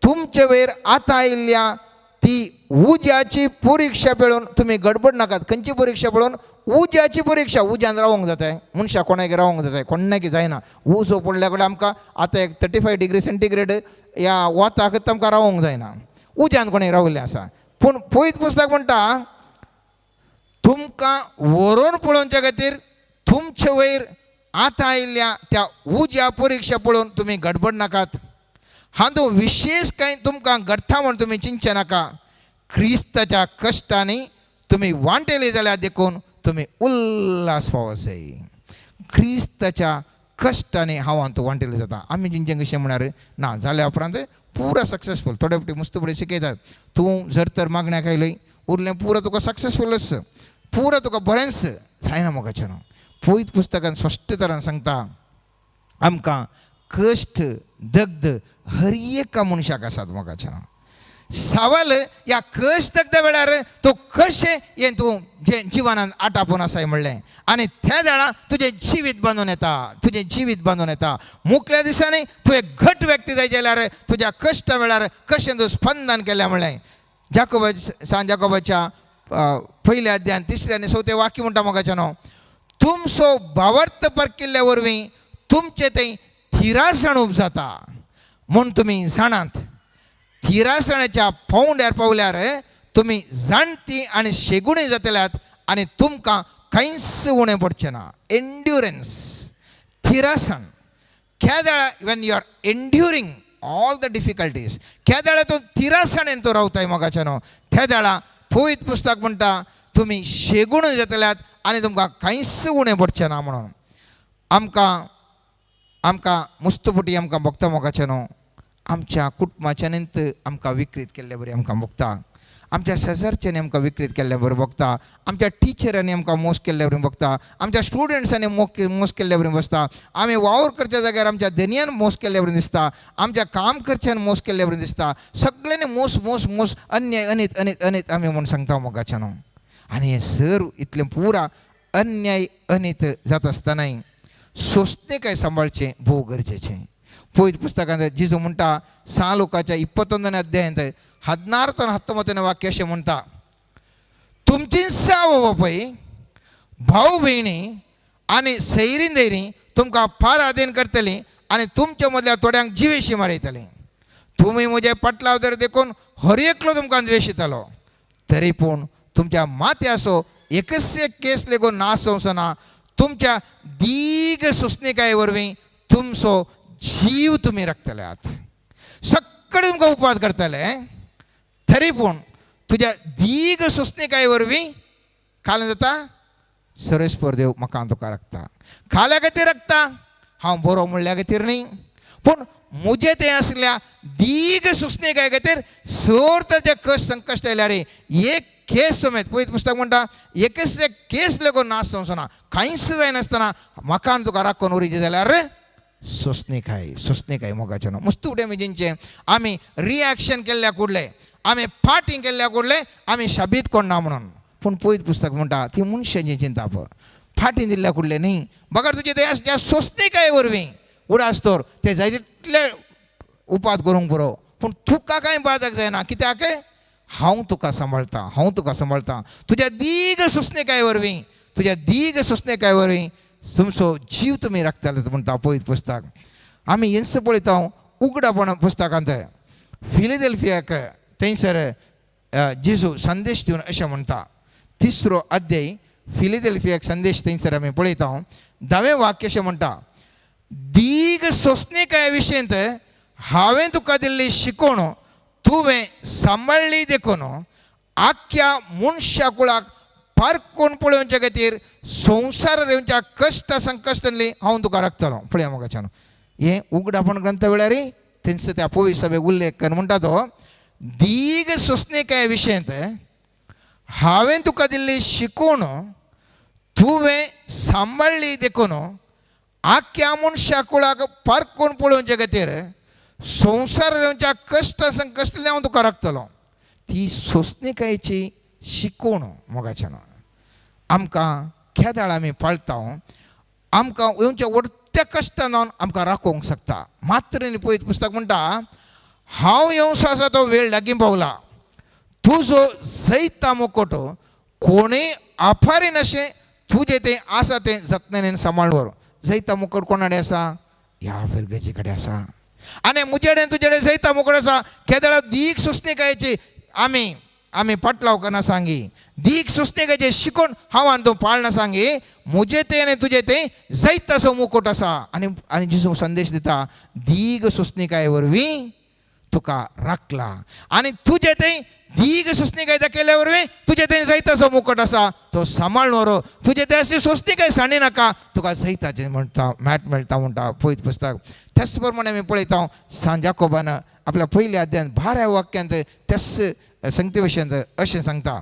तुमचे वयर आतां आयिल्ल्या ती उज्याची परिक्षा पळोवन तुमी गडबड नाकात. खंयची परिक्षा पळोवन? उज्याची परिक्षा. उज्यान रावंक जाताय मनशाक, कोणाक रावंक जाताय? कोणाक जायना. उजो पडल्या कडेन आमकां आतां एक 35 डिग्री सेंटीग्रेड ह्या वताक आमकां रावंक जायना. उज्यान कोणें रावल्लें आसा. पूण पयत पुस्तक म्हणटा तुमकां व्हरून पळोवच्या खातीर तुमचे वयर आतां आयिल्ल्या त्या उज्या परिक्षा पळोवन तुमी गडबड नाकात. हातूंत विशेश कांय तुमकां घडटा म्हूण तुमी चिंतचें नाका. क्रिस्ताच्या कश्टांनी तुमी वांटेली जाल्यार देखून तुमी उल्हास पावो जाय. क्रिस्ताच्या कश्टांनी हांव तूं वांटेली जाता. आमी चिंतचें कशें म्हळ्यार ना जाल्या उपरांत पुरा सक्सेसफूल. थोडे फावटी मुस्त फुडें शिकयतात, तूं जर तर मागण्याक आयलय उरलें पुरा तुका सक्सेसफुलच, पुरा तुका बरेंच जायना. मोगाचें न्हू, पयत पुस्तकान स्पश्ट तरान सांगता आमकां कश्ट दग्ध हर एका मनशाक आसात. मोगाचें न्हू, सवाल ह्या कश्ट दग्ध वेळार तूं कशें हें तूं जें जिवनान आटापून आसाय म्हणलें आनी त्या वेळार तुजें जिवीत बांदून येता, तुजें जिवीत बांदून येता. मुखल्या दिसांनी तूं एक घट व्यक्ती जाय जाल्यार तुज्या कश्टा वेळार कशें तूं स्पंदन केलें म्हणलें. जाकोबा, सांत जाकोबाच्या पयल्या अध्यायान तिसऱ्या आनी चवथें वाक्य म्हणटा मोगाचें न्हू, तुमचो भावार्थ परकिल्ल्या वरवीं तुमचें थंय थिरासण उब जाता म्हूण तुमी जाणात. थिरासणाच्या पावंड्यार पावल्यार तुमी जाणटी आनी शेगुणी जातल्यात आनी तुमकां कांयच उणें पडचें ना. एन्ड्युरन्स, थिरासण. केदळा when you are enduring all the difficulties, केदळा तूं थिरासणेन तूं रावताय मोगाचें न्हू, त्या वेळा पवित्र पुस्तक म्हणटा तुमी शेगुण जातल्यात आनी तुमकां कांयच उणें पडचें ना म्हणून. आमकां आमकां मुस्तपुटी आमकां भोगता मोगाचें न्हू. आमच्या कुटुंबाच्यानूच आमकां विकृत केल्ले बरी आमकां भोगता, आमच्या शेजारच्यांनी आमकां विकृत केल्ले बरें भोगता, आमच्या टिचरांनी आमकां मोस केल्ले बरी भोगता, आमच्या स्टुडंट्सांनी मोस केल्ले बरी बसता, आमी वावर करच्या जाग्यार आमच्या धनयान मोस केल्ले बरी दिसता, आमच्या काम करच्यान मोस केल्ले बरी दिसता. सगळ्यांनी मोस मोस मोस, अन्याय, अनीत अनीत अनीत आमी म्हूण सांगता मोगाच्या न्हू. आनी हें सर इतलें पुरा अन्याय अनीत जाता आसतनाय सोंसणीकाय सांबाळचें भोव गरजेचें. पवित्र पुस्तकांत जिजू म्हणटा, सा लुकाच्या 21ನೇ अध्यायांत 16 19ನೇ वाक्य अशें म्हणटा, तुमची आवय बापूय, भाव भयणी आनी सैरीं दैरीं तुमकां पराधीन करतलीं आनी तुमच्या मदल्या थोड्यांक जिवेशी मारयतलीं. तुमी म्हजे पटलाव तर देखून हर एकलो तुमकां द्वेशितलो. तरी पूण तुमच्या माथ्याचो एकच एक केस लेगून नाश जावचो ना. तुमच्या दीग सोंसणीकाये वरवीं तुमचो जीव तुमी राखतल्यात. सगळे तुमकां उपाद करतले, तरी पूण तुज्या दीग सोंसणीकाये वरवीं काल जाता सर्वेस्पर देव म्हाका तुका राखता. खाल्या खातीर राखता, हांव बरो म्हणल्या खातीर न्ही, पूण म्हजें तें आसल्या दीग सोंसणीकाये खातीर सर ताचे कश्ट संकश्ट आयल्यार एक केस समेत, पवित्र पुस्तक म्हणटा, एकच एक केस लेगून नाश जावचो ना. कांयच जायनासतना म्हाका आनी तुका राखून उरिचें जाल्यार सोंसणीकाय, सोंसणीकाय मोगाचें न्हू. मुस्त फुडें आमी जिंचें आमी रिएक्शन केल्ल्या कुडले, आमी फाटीं केल्ल्या कुडले, आमी शाबीत कोण ना म्हणून. पूण पवित्र पुस्तक म्हणटा ती मनशांची चिंताप फाटीं दिल्ल्या कुडले न्ही, बगर तुजे ते ज्या सोंसणीकाये वरवीं उडास तर ते जाय तितले उपाद करूंक पुरो, पूण तुका कांय बादक जायना. कित्याक? हांव तुका सांबाळटा, हांव तुका सांबाळटा. तुज्या दीग सोंसणीकाये वरवीं, तुज्या दीग सोंसणीकाये वरवीं तुमचो जीव तुमी राखतले म्हणटा पवित्र पुस्तक. आमी हेंच पळयता उगडापण पुस्तकांत फिलिदेल्फियाक थंयसर जेजू संदेश दिवन अशें म्हणटा. तिसरो अध्याय फिलिदेल्फियाक संदेश थंयसर आमी पळयता, 10वें वाक्य अशें म्हणटा, दीग सोंसणीकाये विशयंत हांवें तुका दिल्ली शिकवण तुवें सांबाळ्ळी देखून आख्या मनशा कुळाक पारखून पळोवच्या खातीर संवसार येवच्या कश्ट संकश्टांतली हांव तुका राखतलो. पळया मोगाच्यान, हें उगडापण ग्रंथ वेळार थंयसर त्या पवित्र सभेक उल्लेख करून म्हणटा तो, दीग सोंसणीकाये विशयंत हांवें तुका दिल्ली शिकवण तुवें सांबाळ्ळी देखून आख्या मनशा कुळाक पारखून पळोवचे खातीर संवसार येवच्या कश्ट संकश्टांतली हांव तुका राखतलो. ती सोंसणीकायेची शिकवण मोगाच्यान आमकां केदाळ आमी पाळटा, आमकां येवच्या वडत्या कश्टान आमकां राखोवंक शकता. मात्र न्ही, पळयत पुस्तक म्हणटा, हांव येवचो आसा तो वेळ लागीं पावला. तुजो जैता मुकोट कोणूय आफारीन अशें तुजें तें आसा तें जतनायेन सांबाळ व्हर. जैता मुकोट कोणा कडेन आसा? ह्या फिरगेजी कडेन आसा. आनी म्हजे कडेन तुजे कडेन जैता मुकोट आसा. केदळा दीक सुचणीकायेची आमी आमी पाटलाव करना सांगी, दीक सुचणीकायेची शिकोवन हांव आनी तूं पाळना सांगी, म्हजें तें आनी तुजें तें जैताचो मुकोट आसा. आनी आनी जेजू संदेश दिता, दीग सुचणीकाये वरवीं तुका राखला आनी तुजें तें दीग सोंसणीकाय दाखयल्या वरवीं तुजें तें जैताचो मुकट आसा तो सांबाळून व्हरो. तुजें तें अशी सोंसणीकाय सांडी नाका, तुका जैताचें म्हणटा मॅट मेळटा म्हणटा पयत पुस्तक. त्याच प्रमाणे आमी पळयता सांत जाकोबान आपल्या पयल्या अध्यायांत बारा वाक्यांत त्याच संगती विशयांत अशें सांगता,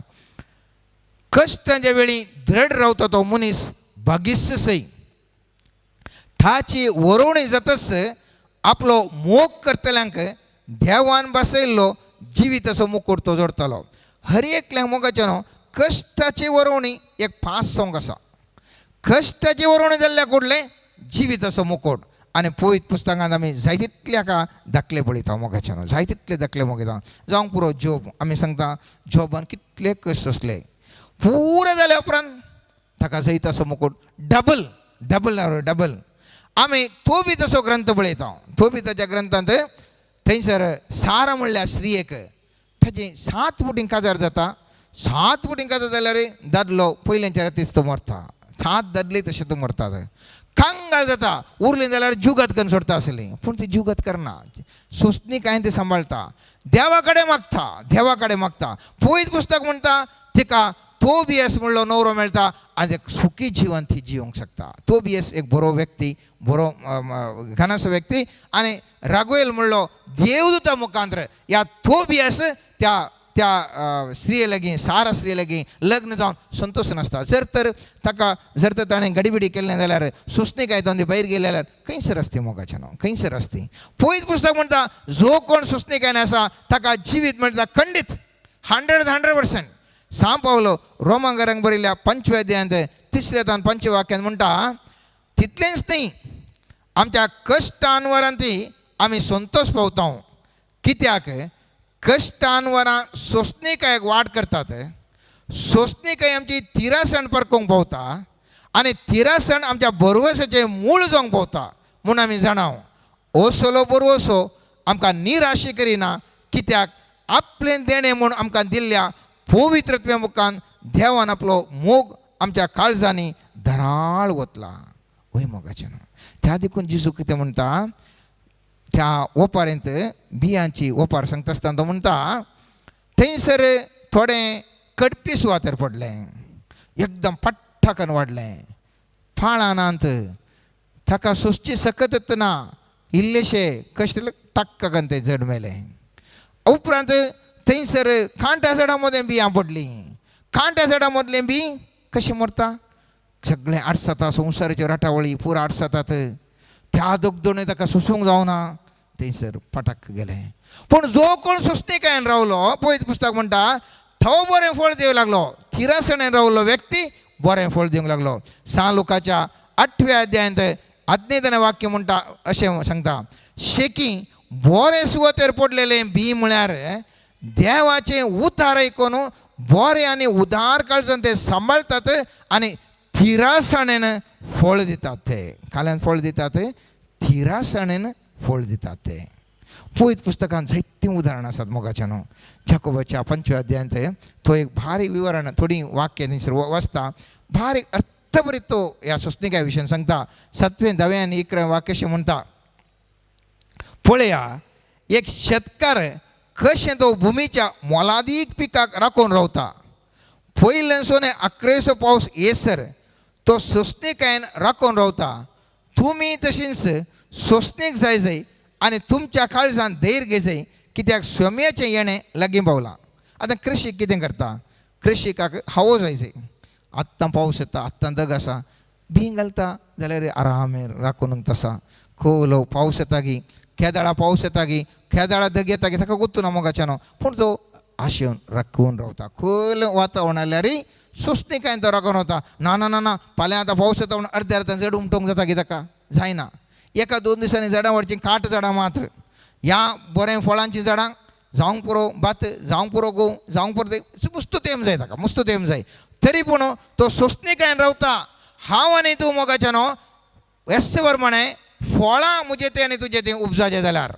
कश्टांच्या वेळी दृढ रावता तो मनीस भागिस्त सई, ताची वरोवणी जातच आपलो मोग करतल्यांक देवान बसयल्लो जिविताचो मुकूट तो जोडतालो. हर एकल्या मोगाचें न्हू कश्टाची वरोवणी एक पांच सोंग आसा. कश्टाची वरोवणी जाल्ल्या कुडलें जिविताचो मुकूट. आनी पयत पुस्तकांत आमी जाय तितले हाका दाखले पळयता मोगाचे न्हू, जाय तितले दाखले मोगयता. जावंक पुरो जोब, आमी सांगता जोबान कितले कश्ट सोंसले, पुरे जाल्या उपरांत ताका जैताचो मुकूट डबल डबल डबल. आमी तो बी तसो ग्रंथ पळयता. तो बी ताच्या ग्रंथांत थंयसर सारा म्हणल्यार स्त्रियेक ताचें 7 फुटीं काजार जाता. 7 फुटीं काजार जाल्यार दादलो पयल्याच्या रातीच तो मरता. 7 दादले तशें तो मरतात. कांगाल जाता, उरलें जाल्यार जुगात करून सोडता आसली, पूण ती जुगात करना, सोंसणी कांय ती सांबाळटा, देवा कडेन मागता, देवा कडेन मागता. पयत पुस्तक म्हणटा तिका तो बी एस म्हणलो नवरो मेळटा आनी एक सुखी जिवन ती जिवंक शकता. तो बी एस एक बरो व्यक्ती, बरो घानाचो व्यक्ती. आनी रागोयल म्हणलो देवदूता मुखांतर ह्या तो बी एस त्या त्या स्त्रिये लागीं, सारा स्त्रिये लागीं लग्न जावन संतोश नासता. जर तर ताका जर तर ताणें गडबिडी केल्लें जाल्यार सोंसणीकाय जावन ती भायर गेली जाल्यार खंयसर आसती मोगाचें न्हू, खंयसर आसती. पयत पुस्तक म्हणटा जो कोण सोंसणीकायन आसा ताका जिवीत मेळटा खंडीत 100%. सांव पावलो रोमांगारांक बरयल्या 5व्या अध्यायांत 3ऱ्या तान 5व्या वाक्यान म्हणटा, तितलेंच न्ही आमच्या कश्टांवरांती आमी संतोश पावता. कित्याक कश्टांवरां सोंसणीकायेक वाट करतात, सोंसणीकाय आमची तिरासण परकोंक पावता आनी तिरासण आमच्या बरवसाचें मूळ जावंक पावता. म्हूण आमी जाणाव असलो बरवसो आमकां निराशी करिना, कित्याक आपलें देणें म्हूण आमकां दिल्ल्या पवित्रत्व मुखान देवान आपलो मोग आमच्या काळजांनी धराळ वतला. वय मोगाचें न्हू. त्या देखून जेजू कितें म्हणटा त्या ओपारेंत, बियांची ओपार सांगता आसतना तो म्हणटा, थंयसर थोडें कडपी सुवातेर पडलें, एकदम पट्टाकन वाडलें, फाळां नात, ताका सोंसची सकतच ना, इल्लेशे कश्ट टाक्क करून तें जड मेलें. उपरांत थंयसर कांट्या झाडां मदें बियां पडलीं. कांट्या झाडां मदलें बी कशें मरता, सगळें आडसाता, संवसाराच्यो राटावळी पुरा आडसातात, त्या दगदोणे ताका सोंसूंक जावना, थंयसर पटाक गेलें. पूण जो कोण सोंसणीकायेन रावलो, पळयत पुस्तक म्हणटा थो बरें फळ दिवंक लागलो. थिरासणेन रावलो व्यक्ती बरें फळ दिवंक लागलो. सांत लुकाच्या 8व्या अध्यायांत आज्ञेतलें वाक्य म्हणटा अशें सांगता, शेकी बरें सुवातेर पडलेलें बी म्हळ्यार देवाचें उतार आयकून बरें आनी उदार काळजान ते सांबाळटात आनी थिरासाणेन फळ दितात. ते काल्यान फळ दितात, थिरासाणेन फळ दितात. ते पयत पुस्तकान जायतीं उदाहरणां आसात मोगाच्या न्हू. जाकोबाच्या 5व्या अध्यायांत तो एक भारी विवरण, थोडीं वाक्य थंयसर वाचता, भारी अर्थभरीत तो ह्या सोंसणीकाय विशयान सांगता. 7वें 10वें आनी 11वें वाक्य अशें म्हणटा, पळया एक शेतकार कशें तो भुमीच्या मोलादीक पिकाक राखून रावता, पयलेंसो आनी आक्रेसो पावस येसर तो सोंसणीकायेन राखून रावता. तुमी तशींच सोंसणीक जाय जाय आनी तुमच्या काळजान धैर्य घेजाय, कित्याक सोम्याचें येणें लागीं पावलां. आतां कृषीक कितें करता, कृषिकाक हवो जाय जाय, आत्तां पावस येता, आत्तां दग आसा, बीं घालता जाल्यार आरामे राखून तसा खोलो पावस येता गी, केदाळा पावस येता गी, केदाळा दग येता गी, ताका गोत्तू ना मोगाच्या न्हू, पूण तो आशेवन राखून रावता. खोल वातावरण आल्यार सोंसणीकायेन तो राखून रावता. ना ना ना ना फाल्यां आतां पावस येता म्हणून अर्द्या अर्द्यान जड उमटोवंक जाता की ताका जायना. 1-2 दिसांनी झाडां वाडचीं, काट झाडां मात्र ह्या बरें फळांचीं झाडां जावंक पुरो भात, जावंक पुरो गोंव, जावंक पुरो ते मुस्त तेम जाय ताका, मुस्त तेम जाय. तरी पूण तो सोंसणीकायेन रावता. हांव आनी तूं मोगाच्यान एस प्रमाणे फळां म्हजें तें आनी तुजें तें उपजाचें जाल्यार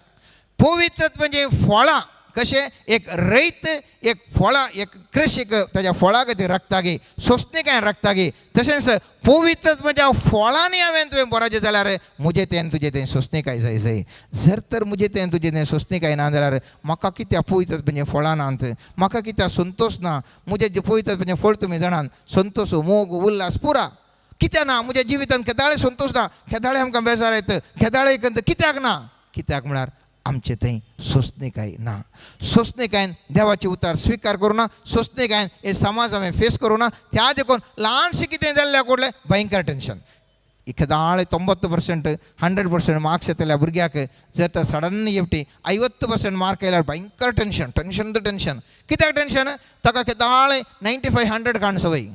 पवित्रत्वाचीं फळां कशें एक रैत एक फळां एक कृशीक ताज्या फळां खातीर राखता गे, सोंसणीकायेन राखता गे, तशेंच पवित्रत्वाच्या फळांनी हांवें तुवें बराचें जाल्यार म्हजें तें तुजें तें सोंसणीकाय जाय जाय. जर तर म्हजें तें तुजें तें सोंसणीकाय ना जाल्यार म्हाका कित्याक पवित्रत्वाचीं फळां नात, म्हाका कित्याक संतोश ना. म्हजें जें पवित्रत्वाचें फळ तुमी जाणात, संतोश, मोग, उल्हास पुरा कित्याक ना म्हज्या जिवितांत. केदाळे संतोश ना, केदाळे आमकां बेजार येता, केदाळे कित्याक ना, कित्याक म्हळ्यार आमचे थंय सोंसणीकाय ना. सोंसणीकायेन देवाचे उतार स्विकार करूं ना, सोंसणीकायेन हे समाज हांवें फेस करूं ना. त्या देखून ल्हानशें कितें जाल्ल्या कडलें भयंकर टेंशन. केदाळे 90% 100% मार्क्स येतल्या भुरग्याक जर तर सडन एकटी 50% मार्क आयल्यार भयंकर टेंशन, टेंशन टू टेंशन. कित्याक टेंशन? ताका केदाळे 95 100 काण संवय.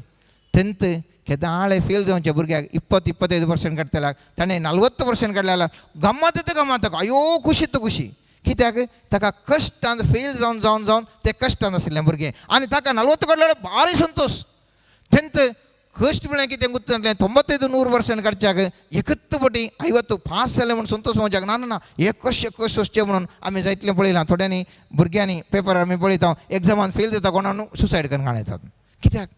10th केदाळे फेल जावच्या भुरग्याक 20 25% काडटल्याक ताणें 40% काडल्यार गम्मत येता, गम्मत अयो खुशी तो खुशी. कित्याक ताका कश्टान फेल जावन जावन जावन ते कश्टान आशिल्लें भुरगें आनी ताका 40 काडल्यार भारी संतोश. 10th कश्ट म्हळ्यार कितें गुत्तलें 95 100% काडच्याक एकच पटी 50 पास जालें म्हूण संतोश जावच्याक ना ना ना एकश एकश सोंसचें म्हणून आमी जायतलें पळयलां. थोड्यांनी भुरग्यांनी पेपर आमी पळयता एग्जामान फेल जाता कोणाक सुसायड करून घालयतात. कित्याक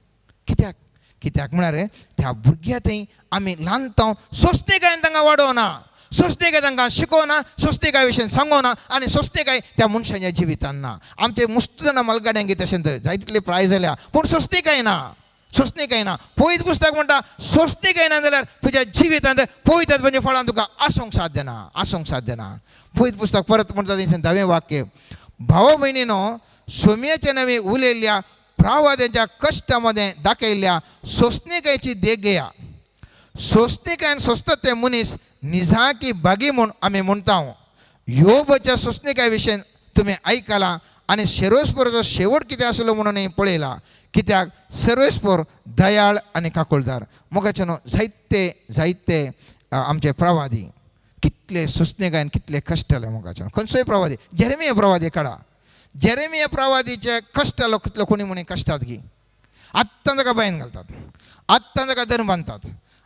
कित्याक कित्याक म्हळ्यार त्या भुरग्या थंय आमी ल्हान तावन सोंसणीकायेन तांकां वाडोवना, सोंसणीकाय तांकां शिकोवना, सोंसणीकाय विशयन सांगोना आनी सोंसणीकाय त्या मनशाच्या जिवितान ना. आमचे मुस्त जाणां मलगाड्यांक तशें जाय तितली प्राय जाल्या पूण सोंसणीकाय ना, सोंसणीकाय ना. पवित्र पुस्तक म्हणटा सोंसणीकाय ना जाल्यार तुज्या जिवितांत पवित्र फळां तुका आसूंक साध्य ना, आसूंक साध्य ना. पवित्र पुस्तक परत म्हणटा तें धावें वाक्य, भाव भयणीनो सोम्याचे नवे उलयल्ल्या प्रावाद्यांच्या कश्टा मदें दाखयल्ल्या सोंसणीकायेची देख घेया. सोंसणीकायेन सोंसता ते मनीस निजाकी भागी म्हूण आमी म्हणटा. योबाच्या सोंसणीकाये विशयन तुमी आयकलां आनी सर्वेस्पराचो शेवट कितें आसलो म्हणून पळयला. कित्याक सर्वेस्पर दयाळ आनी काकुळदार. मोगाचे न्हू जायते जायते आमचे प्रवादी कितले सोंसणीकायेन कितले कश्ट जाले मोगाचे न्हू. खंयचोय प्रवादी, जेरेमिया प्रवादी काडा, जेरेमिया प्रवादीचे कश्ट जालो कितलो कोणी म्हणी कश्टात गी. आत्तां ताका बांयन घालतात, आत्तां ताका दर बांदतात,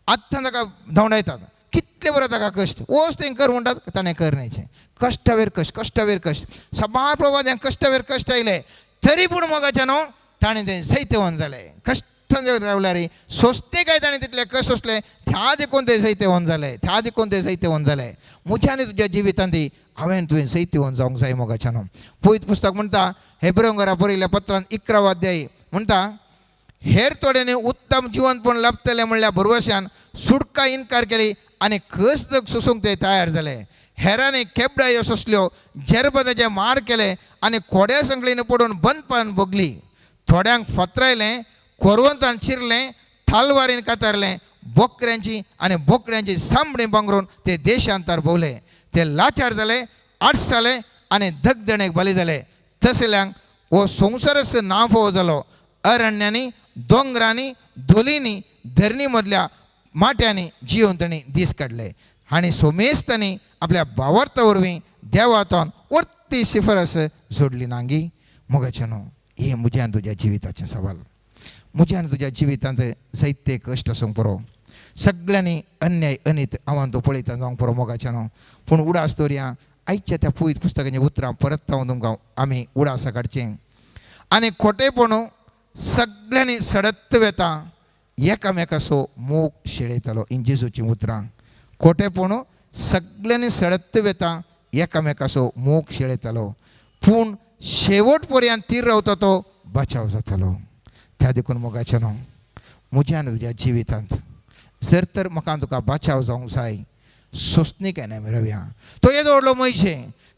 आत्तां ताका धांवडायतात, कितले बरें ताका कश्ट वच तें कर म्हणटात ताणें कर न्हयचें. कश्टावेर कश्ट, कश्टावेर कश्ट, सबार प्रवाद्यांक कश्टावेर कश्ट आयले तरी पूण मोगाचें न्हू ताणें तें जैतवंत जालें. कश्टान रावल्यार सोंसते काय ताणें तितले कश्ट सोंसले, त्या देखून ते जैतवंत जाले, त्या देखून ते जैतवंत जाले. म्हज्या आनी तुज्या जिवितांत हांवें तुवें जैतवंत जावंक जाय मोगाचें न्हू. पवित्र पुस्तक म्हणटा हेब्रेव बरयल्ल्या पत्रान 11 अध्याय म्हणटा, हेर थोड्यांनी उत्तम जिवनपण लाभतलें म्हणल्यार भरवश्यान सुटका इनकार केली आनी कश्ट सोसूंक ते तयार जाले. हेरांनी केबडायो सोंसल्यो, जेरबदाचे मार केले आनी कोड्या संकळीन पडून बंदपान भोगली. थोड्यांक फातरायलें, कोरवंतान चिरलें, थालवारीन कातारलें, बोकऱ्यांची आनी बोकड्यांची सांबणी बांगरून ते देशांतर भोवले. ते लाचार जाले, आडसाले आनी धगधणेक बली जाले. तसल्यांक हो संवसारच नाफो जालो. अरण्यांनी, दोंगरांनी, धोलींनी, धरणी मदल्या माट्यांनी जिवन तांणी दीस काडले आनी सोमेस्तांनी आपल्या भावार्था वरवीं देवातून वर्ती शिफारस जोडली नांगी. मोगाचें न्हू हें म्हज्या आनी तुज्या जिविताचें सवाल. म्हज्या आनी तुज्या जिवितांत जायते कश्ट आसूंक पुरो, सगळ्यांनी अन्याय अनीत हांव तूं पळयता जावंक पुरो मोगाचें न्हू. पूण उडास दवरया आयच्या त्या पवित्र पुस्तकाचीं उतरां परत हांव तुमकां आमी उडासा काडचें. आनी खोटेपण सगळ्यांनी सडत वेता, एकामेकाचो मोग शेळयतालो. हीं जेजूचीं उतरां. खोटेपण सगळ्यांनी सडत वेता, एकामेकाचो मोग शेळयतालो, पूण शेवट पर्यंत तीर रावता तो बचाव जातालो. त्या देखून मोगाचें न्हू म्हज्या आनी तुज्या जिवितांत जर तर म्हाका तुका बचाव जावंक जाय, सोंसणीकाय आमी रावया. तो येदो व्हडलो मयशे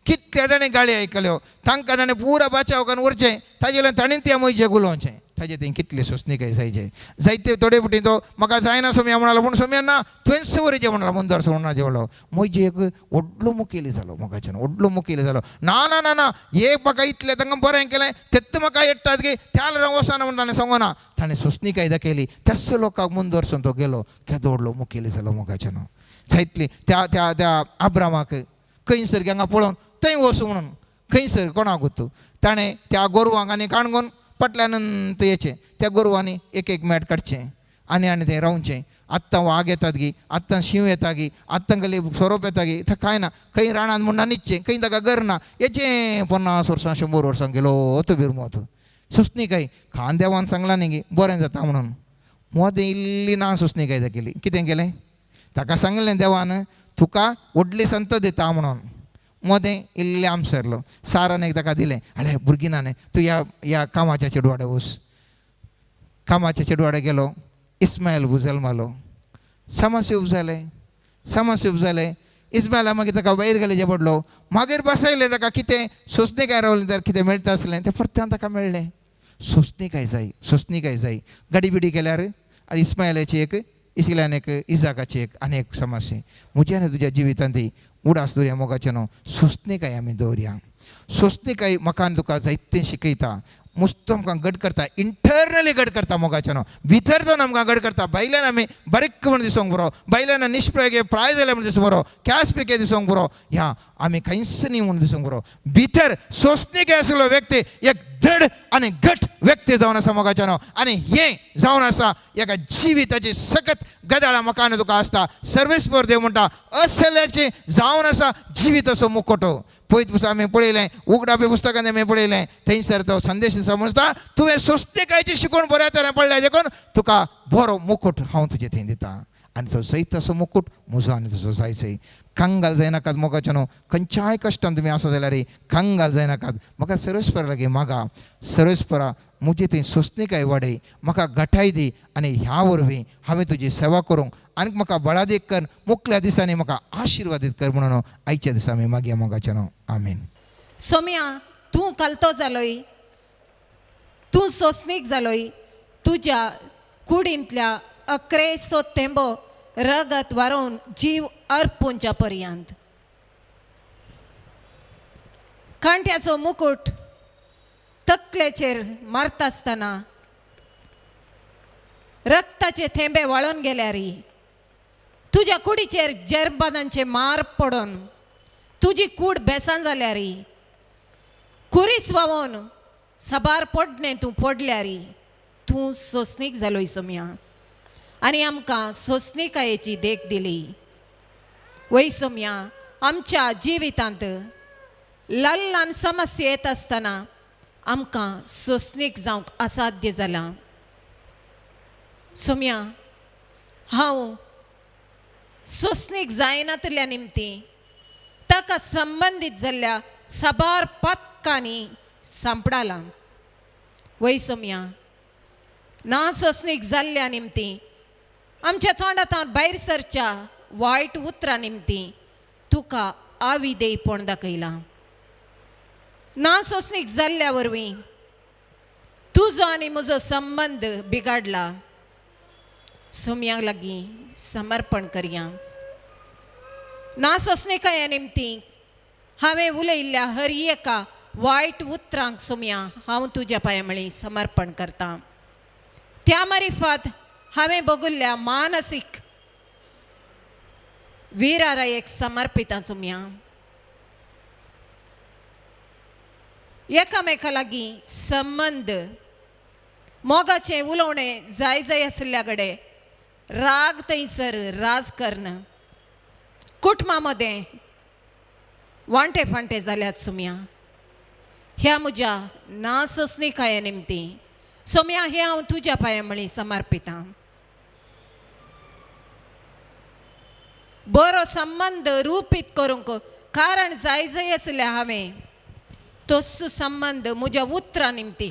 कितल्या ताणें गाळी आयकल्यो, तांकां ताणें पुरा बचाव करून उरचें, ताजे वयल्यान ताणें त्या मयशे उलोवचें. ताजे थंय कितली सोंसणीकाय जायचे. जायते थोडे फावटी तो म्हाका जायना सोम्या म्हणालो, पूण सोम्या ना तुवेंच वरेचें म्हणालो, मुंदर सोडना जेवलो. म्हजे एक व्हडलो मुखेली जालो मोगाच्यान, व्हडलो मुखेली जालो. ना ना ना ना एक म्हाका इतलें तांकां बरें केलें तेत्त म्हाका येट्टात की त्या हांव वचना म्हूण ताणें सांगना. ताणें सोंसणीकाय दाखयली, त्याच लोकांक मुंदरसून तो गेलो, केदो व्हडलो मुखेली जालो मोगाच्यान. जायतली त्या त्या त्या आब्रामाक खंयसर हांगा पळोवन थंय वचूं म्हणून खंयसर कोणाक तूं ताणें त्या गोरवांक आनी काणगून फाटल्यान येचें त्या गोरवांनी एक एक मेट काडचें आनी आनी थंय रावचें. आत्तां वाग येतात गी, आत्तां शींव येता गी, आत्तां गली सोरोप येता गी, थंय कांय ना, खंय रानांत म्हणून न्हिदचें, खंय ताका घर ना. येचें 50 वर्सां 100 वर्सां गेलो तो बिरमोत सोंसणीकाय खान देवान सांगलां न्ही गी बरें जाता म्हणून. मोदें इल्ली ना सोंसणीकाय दाखयली. कितें केलें ताका सांगलें देवान तुका व्हडली संत दिता म्हणून. मोदें इल्लें आमसरलो सारान एक ताका दिलें, आळे भुरगीं ना न्ही तूं ह्या ह्या कामाच्या चेडवाडे वच. कामाच्या चेडवाडे गेलो, इस्मायल जल्मालो, समस्या जालें, समस्या जालें. इस्मायला मागीर ताका वयर गेले जे पडलो, मागीर बसयलें ताका कितें सोंसणीकाय रावलें तर कितें मेळटा आसलें तें परत्यान ताका मेळ्ळें. सोंसणीकाय जाय, सोंसणीकाय जाय. गाडी बिडी केल्यार इस्मायलाची एक, इस्लान एक, इजाकाची एक आनी एक समस्या. म्हज्या आनी तुज्या जिवितांत ती उडास दवरया मोगाचें न्हू, सोंसणीकाय आमी दवरया. सोंसणीकाय म्हाका आनी तुका जायतें शिकयता, मुस्त आमकां घट करता, इंटरनली घट करता मोगाचें न्हू, भितर जावन आमकां घट करता. भायल्यान आमी बारीक म्हण दिसूंक बरो, भायल्यान निष्प्रयोगे प्राय जालें म्हण दिसूंक बरो, कॅश पिके दिसूंक बरो, ह्या आमी कांयच न्ही म्हूण दिसूंक बरो. भितर सोंसणीकाय आशिल्लो व्यक्ती एक दृढ आनी घट व्यक्ती जावन आसा मोगाचें न्हू. आनी हें जावन आसा एका जिविताची सकत गदाळा म्हाका आनी तुका आसता. सर्वेस्पर देव म्हणटा असल्याची जावन आसा जिविताचो मुखोटो. पयत पुस्तक आमी पळयलें, उगडापी पुस्तकांत आमी पळयलें, थंयसर तो संदेश समजता तुवें सोंसणीकायची शिकवण बऱ्या तरेन पडल्या देखून तुका बरो मुकुट हांव तुजे थंय दिता. आनी तो जैत असो मुकुट म्हजो आनी तुजो जायचो. कंगाल जायनाकात मोगाचें न्हू, खंयच्याय कश्टान तुमी आसा जाल्यार कंगाल जायनाकात. म्हाका सर्वेस्परा लागीं मागा, सर्वेस्परा म्हजी थंय सोंसणीकाय वाडय, म्हाका गठाय दी आनी ह्या वरवीं हांवें तुजी सेवा करूंक आनी म्हाका बळादीक कर, मुखल्या दिसांनी म्हाका आशिर्वादीत कर म्हणून आयच्या दिसा आमी मागया मोगाचें न्हू. आमेन. सोम्या तूं कलतो जालोय, तूं सोंसणीक जालोय, तुज्या कुडींतल्या अकरेसो थेंबो रगत वारोवन जीव अर्पुंच्या पर्यंत. कांट्याचो मुकूट तकलेचेर मारता आसतना रक्ताचे थेंबे वाळून गेल्यार, तुज्या कुडीचेर जरबादांचे मार पडून तुजी कूड बेसान जाल्यार, कुरीस व्हांवोन साबार पडणे तूं पडल्यार, तूं सोंसणीक जालोय सोम्या आनी आमकां सोंसणीकायेची देख दिली. वय सोम्या, आमच्या जिवितांत ल्हान ल्हान समस्या येत आसतना आमकां सोंसणीक जावंक असाध्य जालां. सोम्या, हांव सोंसणीक जायनातल्या निमती ताका संबंदीत जाल्ल्या साबार पातकांनी सांपडालां. वय सोम्या, ना सोंसणीक जाल्ल्या निमती आमच्या तोंडांत भायर सरच्या वायट उतरां निमती तुका आविदेयपण दाखयलां. ना सोंसणीक जाल्ल्या वरवीं तुजो आनी म्हजो संबंद बिगाडला. सोम्या लागीं समर्पण करया. ना सोंसणीकाये निमती हांवें उलयल्ल्या हर एका वायट उतरांक सोम्या हांव तुज्या पांया मळी समर्पण करतां. त्या मारिफात हांवें भोगुल्ल्या मानसीक विरारा एक समर्पिता सोम्या. एकामेका लागीं संबंद मोगाचें उलोवणें जाय जाय आशिल्ल्या कडेन राग थंयसर राज कर्ण कुटुंबा मदें वांटे फांटे जाल्यात सोम्या. ह्या म्हज्या ना सोंसणीकाये निमती सोम्या हें हांव तुज्या पांया मळी समर्पितां. बरो संबंद रुपीत करूंक कारण जाय जाय आसलें हांवें तोच संबंद म्हज्या उतरां निमती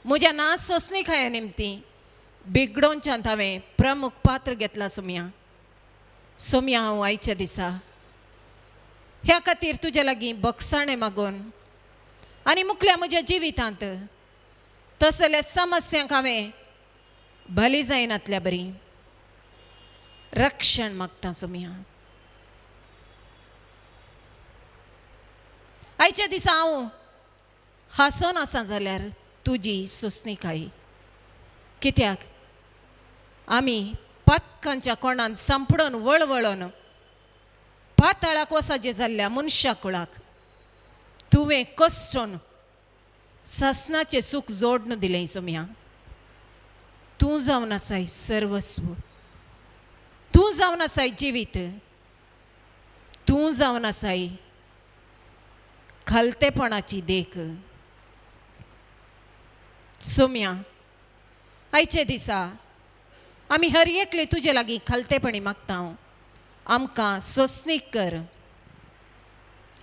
म्हज्या ना सोंसणीकाये निमती बिगडोवच्यांत हांवें प्रमुख पात्र घेतलां सोम्या. सोम्या हांव आयच्या दिसा ह्या खातीर तुज्या लागीं बगसाणें मागून आनी मुखल्या म्हज्या जिवितांत तसल्या समस्यांक हांवें बली जायनातल्या बरी रक्षण मागता सोम्या. आयच्या दिसा हांव हांसोन आसा जाल्यार तुजी सोंसणीकाय, कित्याक आमी पातकांच्या कोणान सांपडून वळवळून पाताळाक वसाजे जाल्ल्या मनशा कुळाक तुवें कश्टून सासणाचें सूख जोडून दिलें सोम्या. तूं जावन आसाय सर्वस्व, तूं जावन आसाय जिवीत, तूं जावन आसाय खालतेपणाची देख. सोम्या, आयचे दिसा आमी हर एकले तुजे लागीं खालतेपणी मागता. आमकां सोंसणीक कर,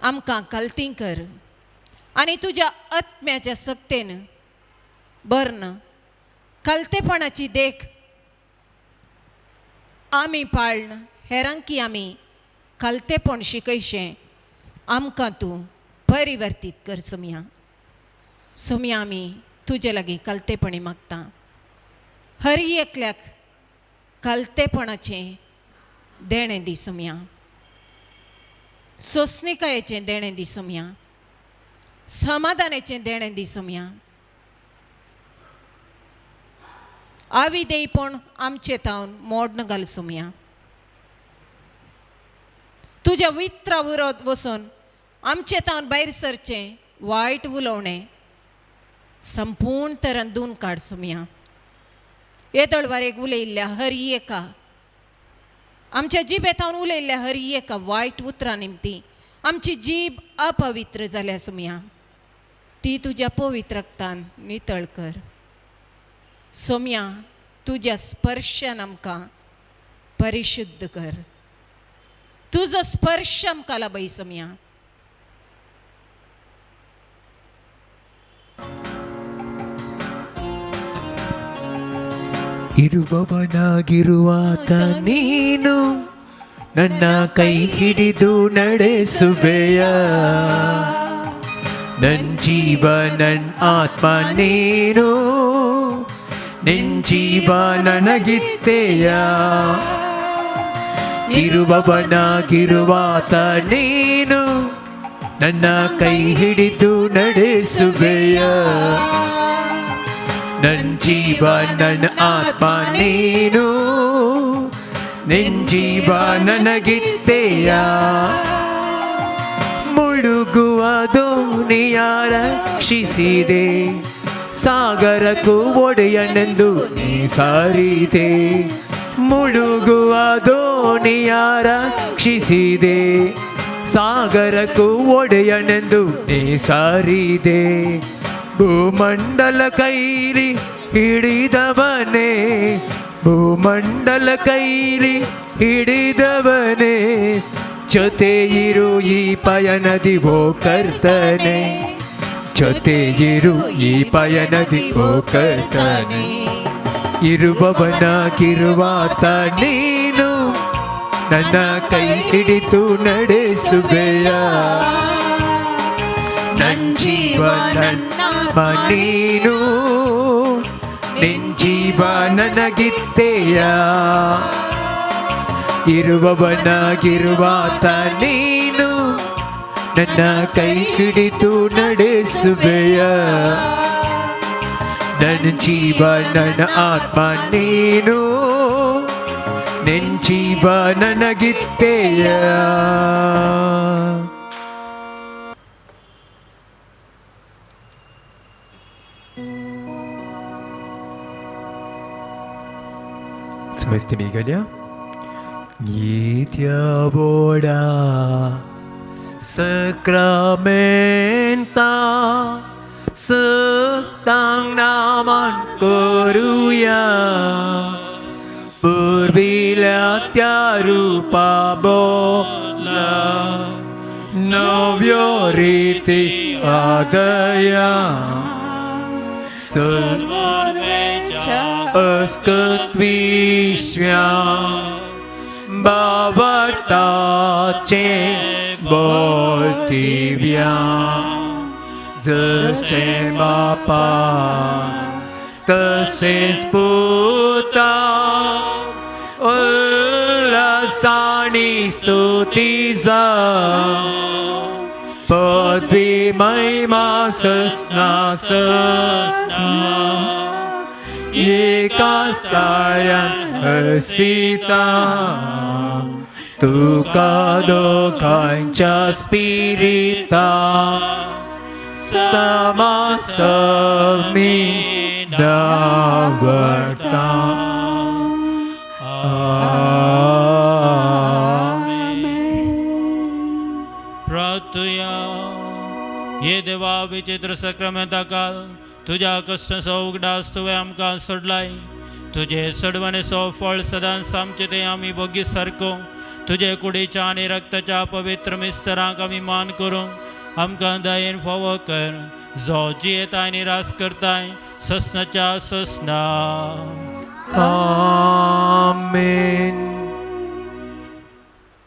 आमकां खालती कर आनी तुज्या आत्म्याच्या सक्तेन बर्न खालतेपणाची देख आमी पाळन हेरांकी आमी खालतेपण शिकयशें आमकां तूं परिवर्तीत कर सोम्या. सोम्या, आमी तुजे लागीं खालतेपणी मागता. हर एकल्याक खालतेपणाचें देणें दी सोम्या, सोंसणिकायेचें देणें दी सोम्या, समाधानाचें देणें दी सोम्या. आविदेयपण आमचे तावन मोडन घाल सोम्या. तुज्या वित्रा उरत वचून आमचे तावन भायर सरचें वायट उलोवणें संपूर्ण तरान दोन काड सोम्या. येदोळवारेक उलयल्ल्या हर एका आमच्या जिबेतावन उलयल्ल्या हर एका वायट उतरां निमती आमची जीब अपवित्र जाल्या सोम्या. ती तुज्या पवित्र रक्तान नितळ कर सोम्या. तुज्या स्पर्शान आमकां परिशुद्ध कर. तुजो स्पर्श आमकां लाबय सोम्या. ಇರುವವನಾಗಿರುವಾತ ನೀನು ನನ್ನ ಕೈ ಹಿಡಿದು ನಡೆಸುವೆಯ. ನನ್ ಜೀವ ನನ್ ಆತ್ಮ ನೀನು, ನಿನ್ ಜೀವ ನನಗಿತ್ತೆಯ. ಇರುವವನಾಗಿರುವಾತ ನೀನು ನನ್ನ ಕೈ ಹಿಡಿದು ನಡೆಸುವೆಯ. ನನ್ ಜೀವ ನನ್ನ ಆತ್ಮ ನೀನು, ನಿನ್ ಜೀವ ನನಗಿತ್ತೆಯ. ಮುಳುಗುವ ದೋಣಿಯ ರಕ್ಷಿಸಿದೆ, ಸಾಗರಕ್ಕೂ ಒಡೆಯನೆಂದು ನೀ ಸಾರಿದೆ. ಮುಳುಗುವ ದೋಣಿಯ ರಕ್ಷಿಸಿದೆ, ಸಾಗರಕ್ಕೂ ಒಡೆಯನೆಂದು ನೀ ಸಾರಿದೆ. ಭೂಮಂಡಲ ಕೈಲಿ ಹಿಡಿದವನೇ, ಭೂಮಂಡಲ ಕೈಲಿ ಹಿಡಿದವನೇ, ಜೊತೆ ಇರು ಈ ಪಯಣದಿ ಓ ಕರ್ತನೆ, ಜೊತೆ ಇರು ಈ ಪಯಣದಿ ಓ ಕರ್ತನೆ. ಇರುವವನಾಗಿರುವಾತ ನೀನು ನನ್ನ ಕೈ ಹಿಡಿದು ನಡೆಸುವೆಯ. ನನ್ ಜೀವ ನನ್ನ ನೀನು, ನಿನ್ ಜೀವ ನನಗಿತ್ತೆಯ. ಇರುವವನಾಗಿರುವಾತ ನೀನು ನನ್ನ ಕೈ ಹಿಡಿದು ನಡೆಸುವೆಯ. ನನ್ನ ಜೀವ ನನ್ನ ಆತ್ಮ ನೀನು, ನಿನ್ ಜೀವ ನನಗಿತ್ತೆಯ. समजते गल्या नित्य सक्रामेंता सतांग नामान करूया, पूर्विल्या त्या रूपा बोला नव्यो रीती आदया. अस्कत विश्व्या बाबताचे बोलतिव्या, जसे बापा तसेच पुता उल्हासानी स्तुतीचा पदवी महिमा सस्ना सस्ना एकाच ताळ्यान हसिता. तुका दोगांच्या स्पिरिता समासमी दावता. प्रार्थुया. हे देवा, विचित्र सक्रमेंताकाल तुज्या कश्टांचो उगडास तुवें आमकां सोडलाय. तुजे सोडवणेचो फळ सदांच आमचे ते आमी भोगी सारको तुजे कुडीच्या आनी रक्ताच्या पवित्र मिस्तरांक आमी मान करूंक आमकां दयेन फावो कर, जो जियेताय आनी रास करताय ससनाच्या ससना. आमेन.